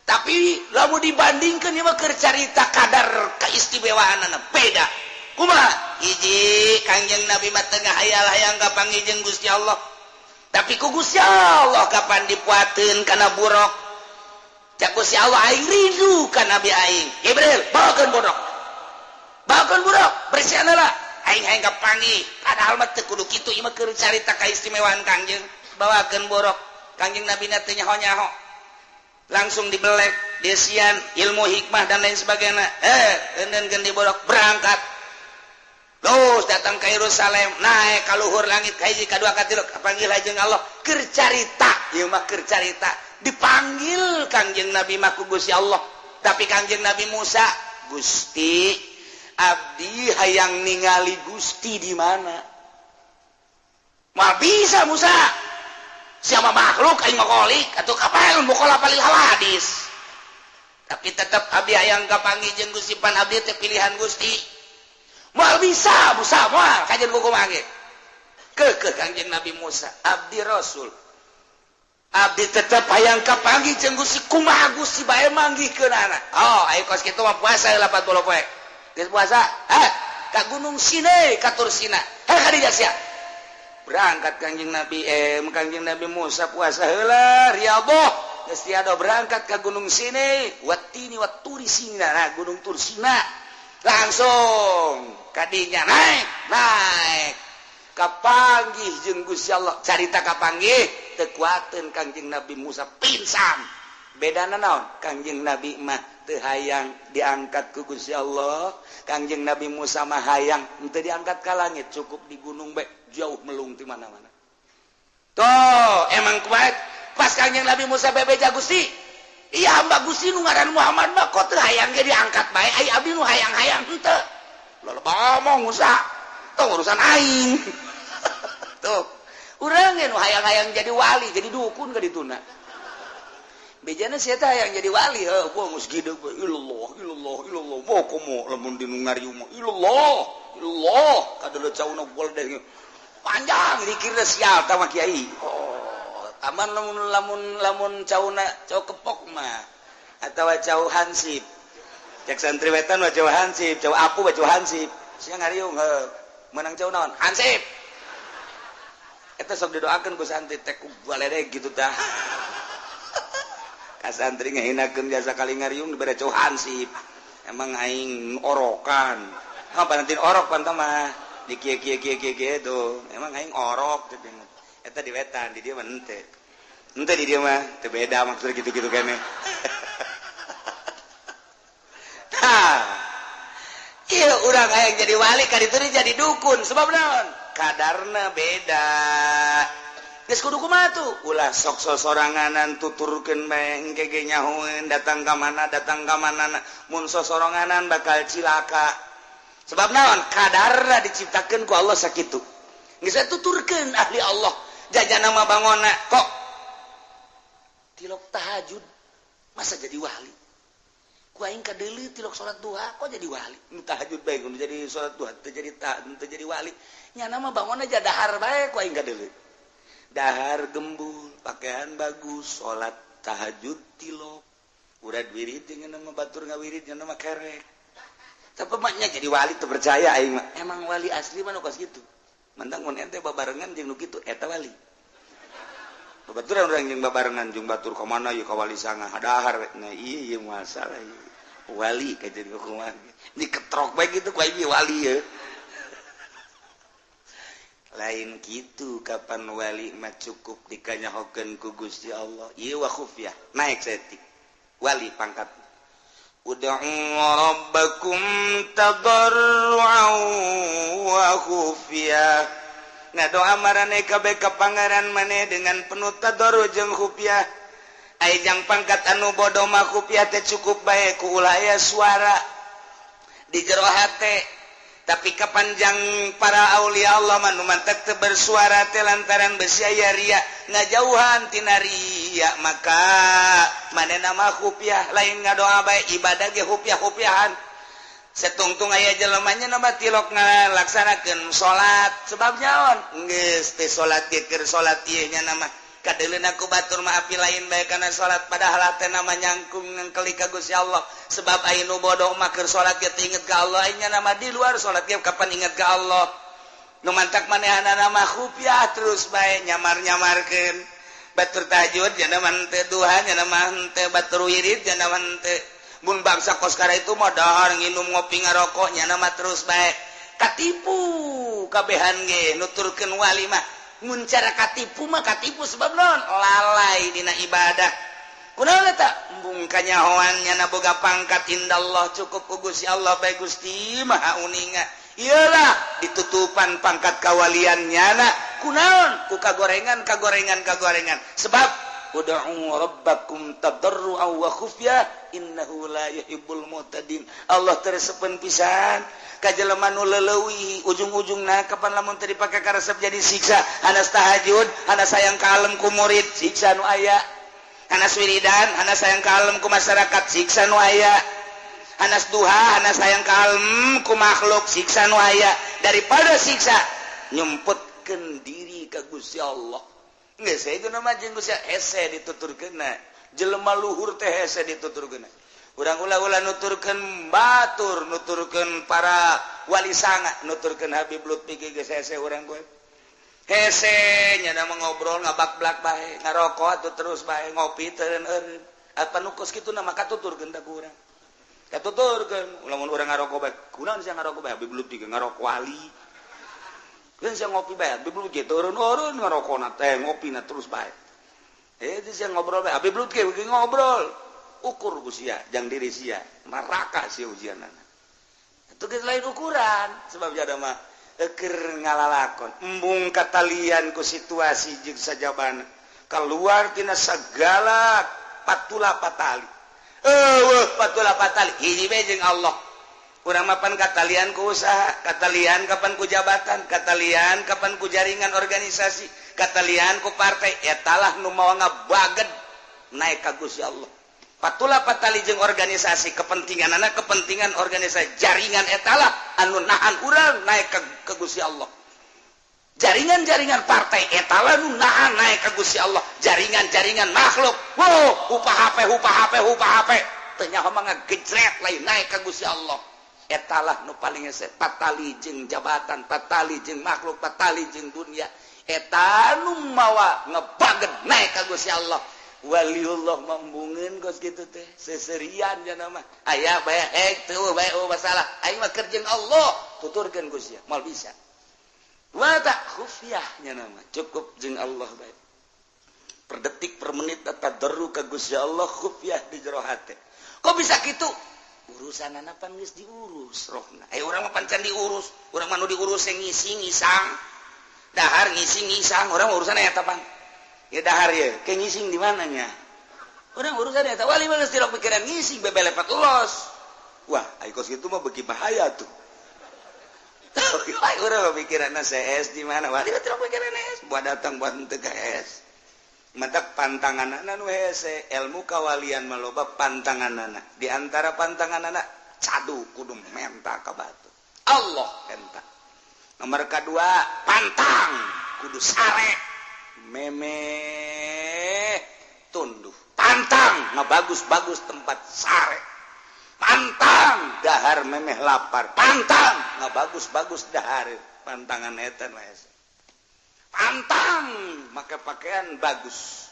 Tapi lamun dibandingkeun ieu mah keur carita kadar keistimewaanana beda. Kumaha? Hiji Kangjeng Nabi mah teu ngahayal-hayang kapanggih jeung Gusti Allah. Tapi ku Gusti Allah kapan dipuateun kana buruk. Cak Gusti Allah aing rindu ka Nabi aing. Jibril bawakeun buruk. Bawakeun buruk, bersihan heula. Aing hayang kapanggih. Padahal mah teu kudu kitu ieu mah keur carita kaistimewaan Kangjeng. Bawakeun buruk. Kangjeng Nabi na teu nyaho-nyaho. Langsung dibelek, desian, ilmu hikmah dan lain sebagainya. Eundeunkeun di buruk berangkat. Terus datang ke Yerusalem, naik ka luhur langit ka hiji ka dua ka tilu, kapanggil jeung Allah keur carita, ieu mah keur carita. Dipanggil Kangjeng Nabi mah ku Gusti Allah. Tapi Kangjeng Nabi Musa, Gusti, abdi hayang ningali Gusti di mana? Moal bisa Musa. Siapa makhluk aing ngokolik atuh kapan mukola palil hawadis. Tapi tetep abdi hayang kapanggih jeung Gusti pan abdi teh pilihan Gusti. Moal bisa Musa moal kajian kumaha ge. Keukeuh Kangjeng Nabi Musa, abdi Rasul. Abdi tetep hayang kapanggih jeung Gusti kumaha Gusti bae manggihkeunana. Oh, ayo kos kitu mah puasa 80 poe. Geus puasa, ka Gunung Sinai, ka Tur Sina. Heh ka dieu sia. Berangkat Kangjeng Nabi Kangjeng Nabi Musa puasa heula riyadhah. Geus tiada berangkat ka Gunung Sinai, watini waturi Sina, nah Gunung Tur Sina. Langsung kadinya naik naik kapanggih jeung Gusti Allah. Carita kapanggih teu kuateun Kangjeng Nabi Musa pingsan. Bedana naon? Kangjeng Nabi mah teu hayang diangkat ku Gusti Allah. Kangjeng Nabi Musa mah hayang henteu diangkat ka langit, cukup di gunung bae, jauh melung di mana-mana. Tuh, emang kuat. Pas Kangjeng Nabi Musa bebeja, "Gusti, iya hamba Gusti nu ngaran Muhammad mah kok teu hayang ge diangkat bae, ai abdi nu hayang-hayang henteu." Loba ngomong Musa, tuh urusan aing. Tuh, urang ge nu hayang-hayang jadi wali, jadi dukun ka dituna. Bejana sia teh hayang jadi wali, heuh, gua geus gede ilallah, ilallah, ilallah. Mau komo lamun di nu ngariung mah ilallah, ilallah, kadeuleu cauna deh panjang dikira sial tah mah kiai. Oh, aman lamun lamun lamun cauna cau kepok mah atau cau hansip. Cek santri wetan mah cau hansip, cau apu mah cau hansip. Sia ngariung heuh, menang cau naon? Hansip. Eta sok didoakeun ku santri teh ku baledeg gitu tah. Ka santri ngahinakeun jasa kali ngariung dibere cau hansip. Emang aing orokan. Ha nanti orok pan mah di kieu kieu kieu kieu kieu tuh. Emang aing orok eta di wetan, di dieu mah henteu. Henteu di dieu mah teu beda maksud gitu-gitu kene. Tah. Ieu urang hayang jadi wali ka ditu jadi dukun sebab naon? Kadarna beda. Geus kudu kumaha tuh? Ulah sok sosoranganan tuturkeun bae engke ge nyahoeun datang ka mana datang ka mana, mun sosoranganan bakal cilaka. Sebab naon? Kadarna diciptakeun ku Allah sakitu. Geus tuturkeun ahli Allah. Jajana mah bangona kok tilok tahajud masa jadi wali. Ku aing kadeuleu tilok salat duha kok jadi wali. Nu tahajud bae kudu jadi salat duha teu jadi teu jadi wali. Nyana mah bangona aja dahar bae ku aing kadeuleu. Dahar gembul, pakaian bagus, salat tahajud tilok. Urad wirid dengan nama batur ngawirid nya nama kerek. Tapi maknya jadi wali teu percaya aing mah. Emang wali asli mah nu kos kitu. Mentang mun ente babarengan jeung nu kitu eta wali. Babaturan urang jeung babarengan jeung batur ka mana ieu ka wali sanga dahar we. Nah ieu ieu masalah ieu. Wali ka jadi kumaha. Diketrok bae kitu ku aing wali ye. Lain gitu kapan wali mah cukup dikanyahokeun ku Gusti Allah. Ieu wa khufyah naik saeutik. Wali pangkat. Ud'u rabbakum tadarru'an wa khufyah. Ngadoa marane kabeh ka pangeran maneh dengan penuh tadarru jeung khufyah. Ai jang pangkat anu bodoh mah khufyah teh cukup bae ku ulah aya suara di jero hate. Tapi kapanjang para aulia Allah mah nu mantak teu bersuara teh lantaran besi aya ria ngajauhan tina ria, maka manehna mah khufyah lain ngadoa bae ibadah ge khufyah-khufyahan. Setungtung aya jelema nya mah tilok ngalaksanakeun salat sebab nyaon geus teh salat ge keur salat ieu nya mah kadeuleuna ku batur mah api lain bae kana salat padahal hatena mah nyangkung ngengkeli ka Gusti Allah. Sebab aya nu bodoh mah keur salat ge teu inget ka Allah, nya nama di luar salat ge kapan inget ka Allah. Nu mantak manehanana mah khufyah terus bae nyamar-nyamarkeun batur tahajud nya mah henteu duha nya mah henteu batur wirid nya mah henteu. Mun bangsa koskara itu mah dahar nginum ngopi ngarokok nya mah terus bae katipu kabehan ge nuturkeun wali mah. Mun cara katipu mah katipu sebab naon lalai dina ibadah. Kunaon eta embung kanyahoan nyana boga pangkat indallah cukup ku Gusti Allah bae Gusti Maha uninga. Iyalah ditutupan pangkat kawalian nyana kunaon ku kagorengan kagorengan kagorengan sebab ud'u rabbakum tadarru'an wa khufyah innahu la yuhibbul mu'tadin. Allah teresepeun pisan ka jelema nu leuwih ujung-ujungna kapan lamun teu dipake karesep jadi siksa. Hanas tahajud, hanas sayang kalem ku murid siksa nu aya. Hanas wiridan, hanas sayang kalem ku masyarakat siksa nu aya. Hanas duha, hanas sayang kalem ku makhluk siksa nu aya. Daripada siksa nyumputkeun diri ka Gusti Allah. Geus itu nama jeung Gusti hese dituturkeunna. Jelema luhur teh hese dituturkeunna. Urang ulah-ulah nuturkeun batur, nuturkeun para wali sanga, nuturkeun Habib Lutfi ge geus hese urang gue. Hese nya mah ngobrol ngabak-blak bae, ngarokok atuh terus bae, ngopi teu eureun. Apa nu kos kitu mah katuturkeun ta ku urang. Katuturkeun, lamun urang ngarokok bae, kunaon sia ngarokok bae Habib Lutfi ge ngarokok wali. Keun sia ngopi bae, Habib Lutfi ge eureun-eureun ngarokona teh ngopina terus bae. Itu sia ngobrol bae, Habib Lutfi ge ngobrol. Ukur ku sia jang diri sia, neraka sia ujianana. Itu geus lain ukuran, sebab jada mah keur ngalalakon embung katalian ku situasi jeung sajabana, keluar tina segala patula patali. Eueuh patula patali hiji we jeung Allah. Urang mapan katalian ku usaha, katalian kapan ku jabatan, katalian kapan ku jaringan organisasi, katalian ku partai, etalah nu mawa ngabaged naik ka Gusti Allah. Patula patali jeung organisasi, kepentingan anak, kepentingan organisasi, jaringan etalah anu nahan urang naik ke Gusti Allah. Jaringan-jaringan partai etalah nu nahan naik ke Gusti Allah. Jaringan-jaringan makhluk, wow, upah HP, upah HP, upah HP, teu nyaho mah ngagejret lain naik ke Gusti Allah. Etalah nu paling hese, patali jeung jabatan, patali jeung makhluk, patali jeung dunia, eta nu mawa ngebaget naik ka Gusti Allah. Waliullah mambungeun kos kitu teh seserian jana mah aya bae hek teu bae oh masalah aing mah keur jeung Allah, tuturkeun Gusti moal bisa wa tak khufyah nya mah cukup jeung Allah bae per detik per menit tadarru ka Gusti Allah khufyah di jero hate. Kok bisa kitu? Urusan anak pan geus diurus rohna. Urang mah pan can diurus, urang mah nu diurus ngising ngisang. Dahar ngising ngisang, urang urusan eta pan. Ya dahar ye, ke ngising di mananya? Urang urusan eta wali mah geus tilok pikiran ngising bebelepat los. Wah, ai kos kitu mah beuki bahaya tuh. Ai urang mah pikiranna CS di mana? Wali mah tilok pikiran S, buat datang buat henteu ka S. Matak pantanganana nu hese, ilmu kawalian maloba pantanganana. Di antara pantanganana cadu kudu menta ka batu. Allah menta. Nomor kedua, pantang kudu sare memeh tunduh. Pantang ngabagus-bagus tempat sare. Pantang dahar memeh lapar. Pantang ngabagus-bagus dahar. Pantangan eta nu hese. Pantang maka pakaian bagus.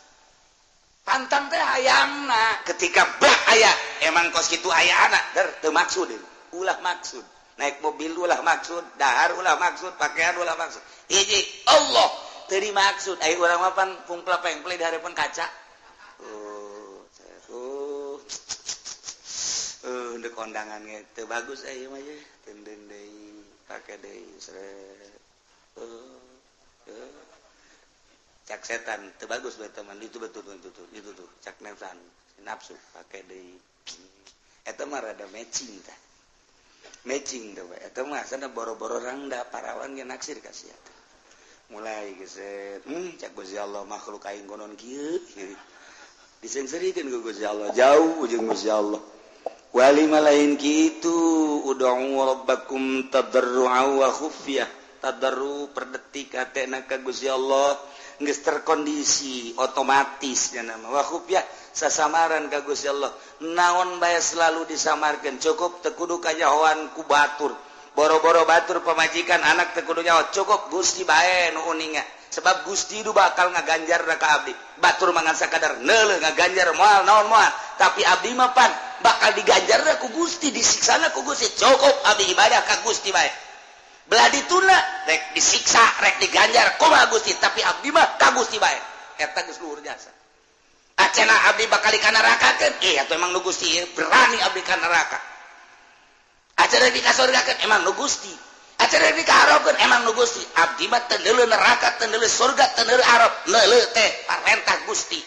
Pantang teh hayangna ketika bak aya emang kos kitu aya anak der teu maksud, ulah maksud naik mobil ulah maksud, dahar ulah maksud, pakaian ulah maksud. Hiji Allah teu dimaksud. Ai urang mah pan pungpla pengple di hareupeun kaca. Oh, oh, kondangan ge teu bagus ai mah ye, tenden deui, pake deui sret. Cak setan teu bagus bae teman itu betul itu tuh itu tuh cak nafsan nafsu pake deui. Eta mah rada matching tah. Matching teh eta mah asana boro-boro rangda parawan ge naksir ka sia teh. Mulai geset, cak Gusti Allah makhluk aing konon kieu. Disengserikeun ku Gusti Allah jauh jeung Gusti Allah. Wali mah lain kitu, ud'u rabbakum tadarru'a wa khufyah. Tadarru per detik hatena ka Gusti Allah geus terkondisi otomatis nya nama wa khufyah sasamaran ka Gusti Allah. Naon bae selalu disamarkeun, cukup teu kudu kajahoan ku batur. Boro-boro batur pamajikan anak teu kudu nyaho, cukup Gusti bae nu uninga. Sebab Gusti du bakal ngaganjar ka abdi. Batur mah ngan sakadar neuleuh ngaganjar moal naon moal, tapi abdi mah pan bakal diganjar ku Gusti, disiksana ku Gusti. Cukup abdi ibadah ka Gusti bae. Belah dituna rek disiksa rek diganjar kumaha Gusti, tapi abdi mah ka Gusti bae. Eta geus luhur jasa. Acena abdi bakal dikanarakakeun, atuh emang nu Gusti berani abdi ka neraka. Acena dikasurgakeun emang nu Gusti. Acena dikaharapkeun emang nu Gusti. Abdi mah teu neuleuh neraka, teu neuleuh surga, teu neuleuh arab, neuleuh teh parentah Gusti.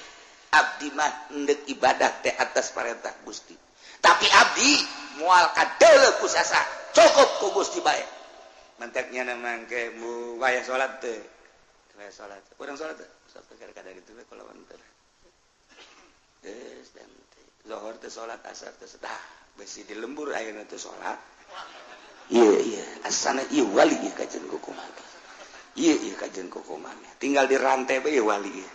Abdi mah endek ibadah teh atas parentah Gusti. Tapi abdi moal kadeuleuh ku sasa, cukup ku Gusti bae. Mantaknya namang ke mu wayah salat teh. Wayah salat. Urang salat teh. Salat kadang itu we kalawan teh. Geus dan teh. Zuhur teh salat, asar teh dah besi di lembur ayeuna teh salat. Iya iya, asana ieu wali ieu kajen kukumaha. Ieu ieu kajen kukumaha. Tinggal di rantai bae wali ieu.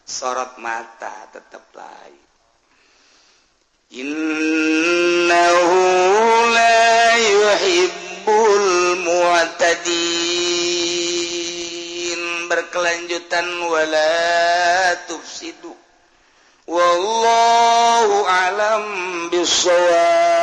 Sorot mata tetep lain. Innahu la yuhibbul mu'tadin. Berkelanjutan wala tufsidu. Wallahu a'lam bissawab.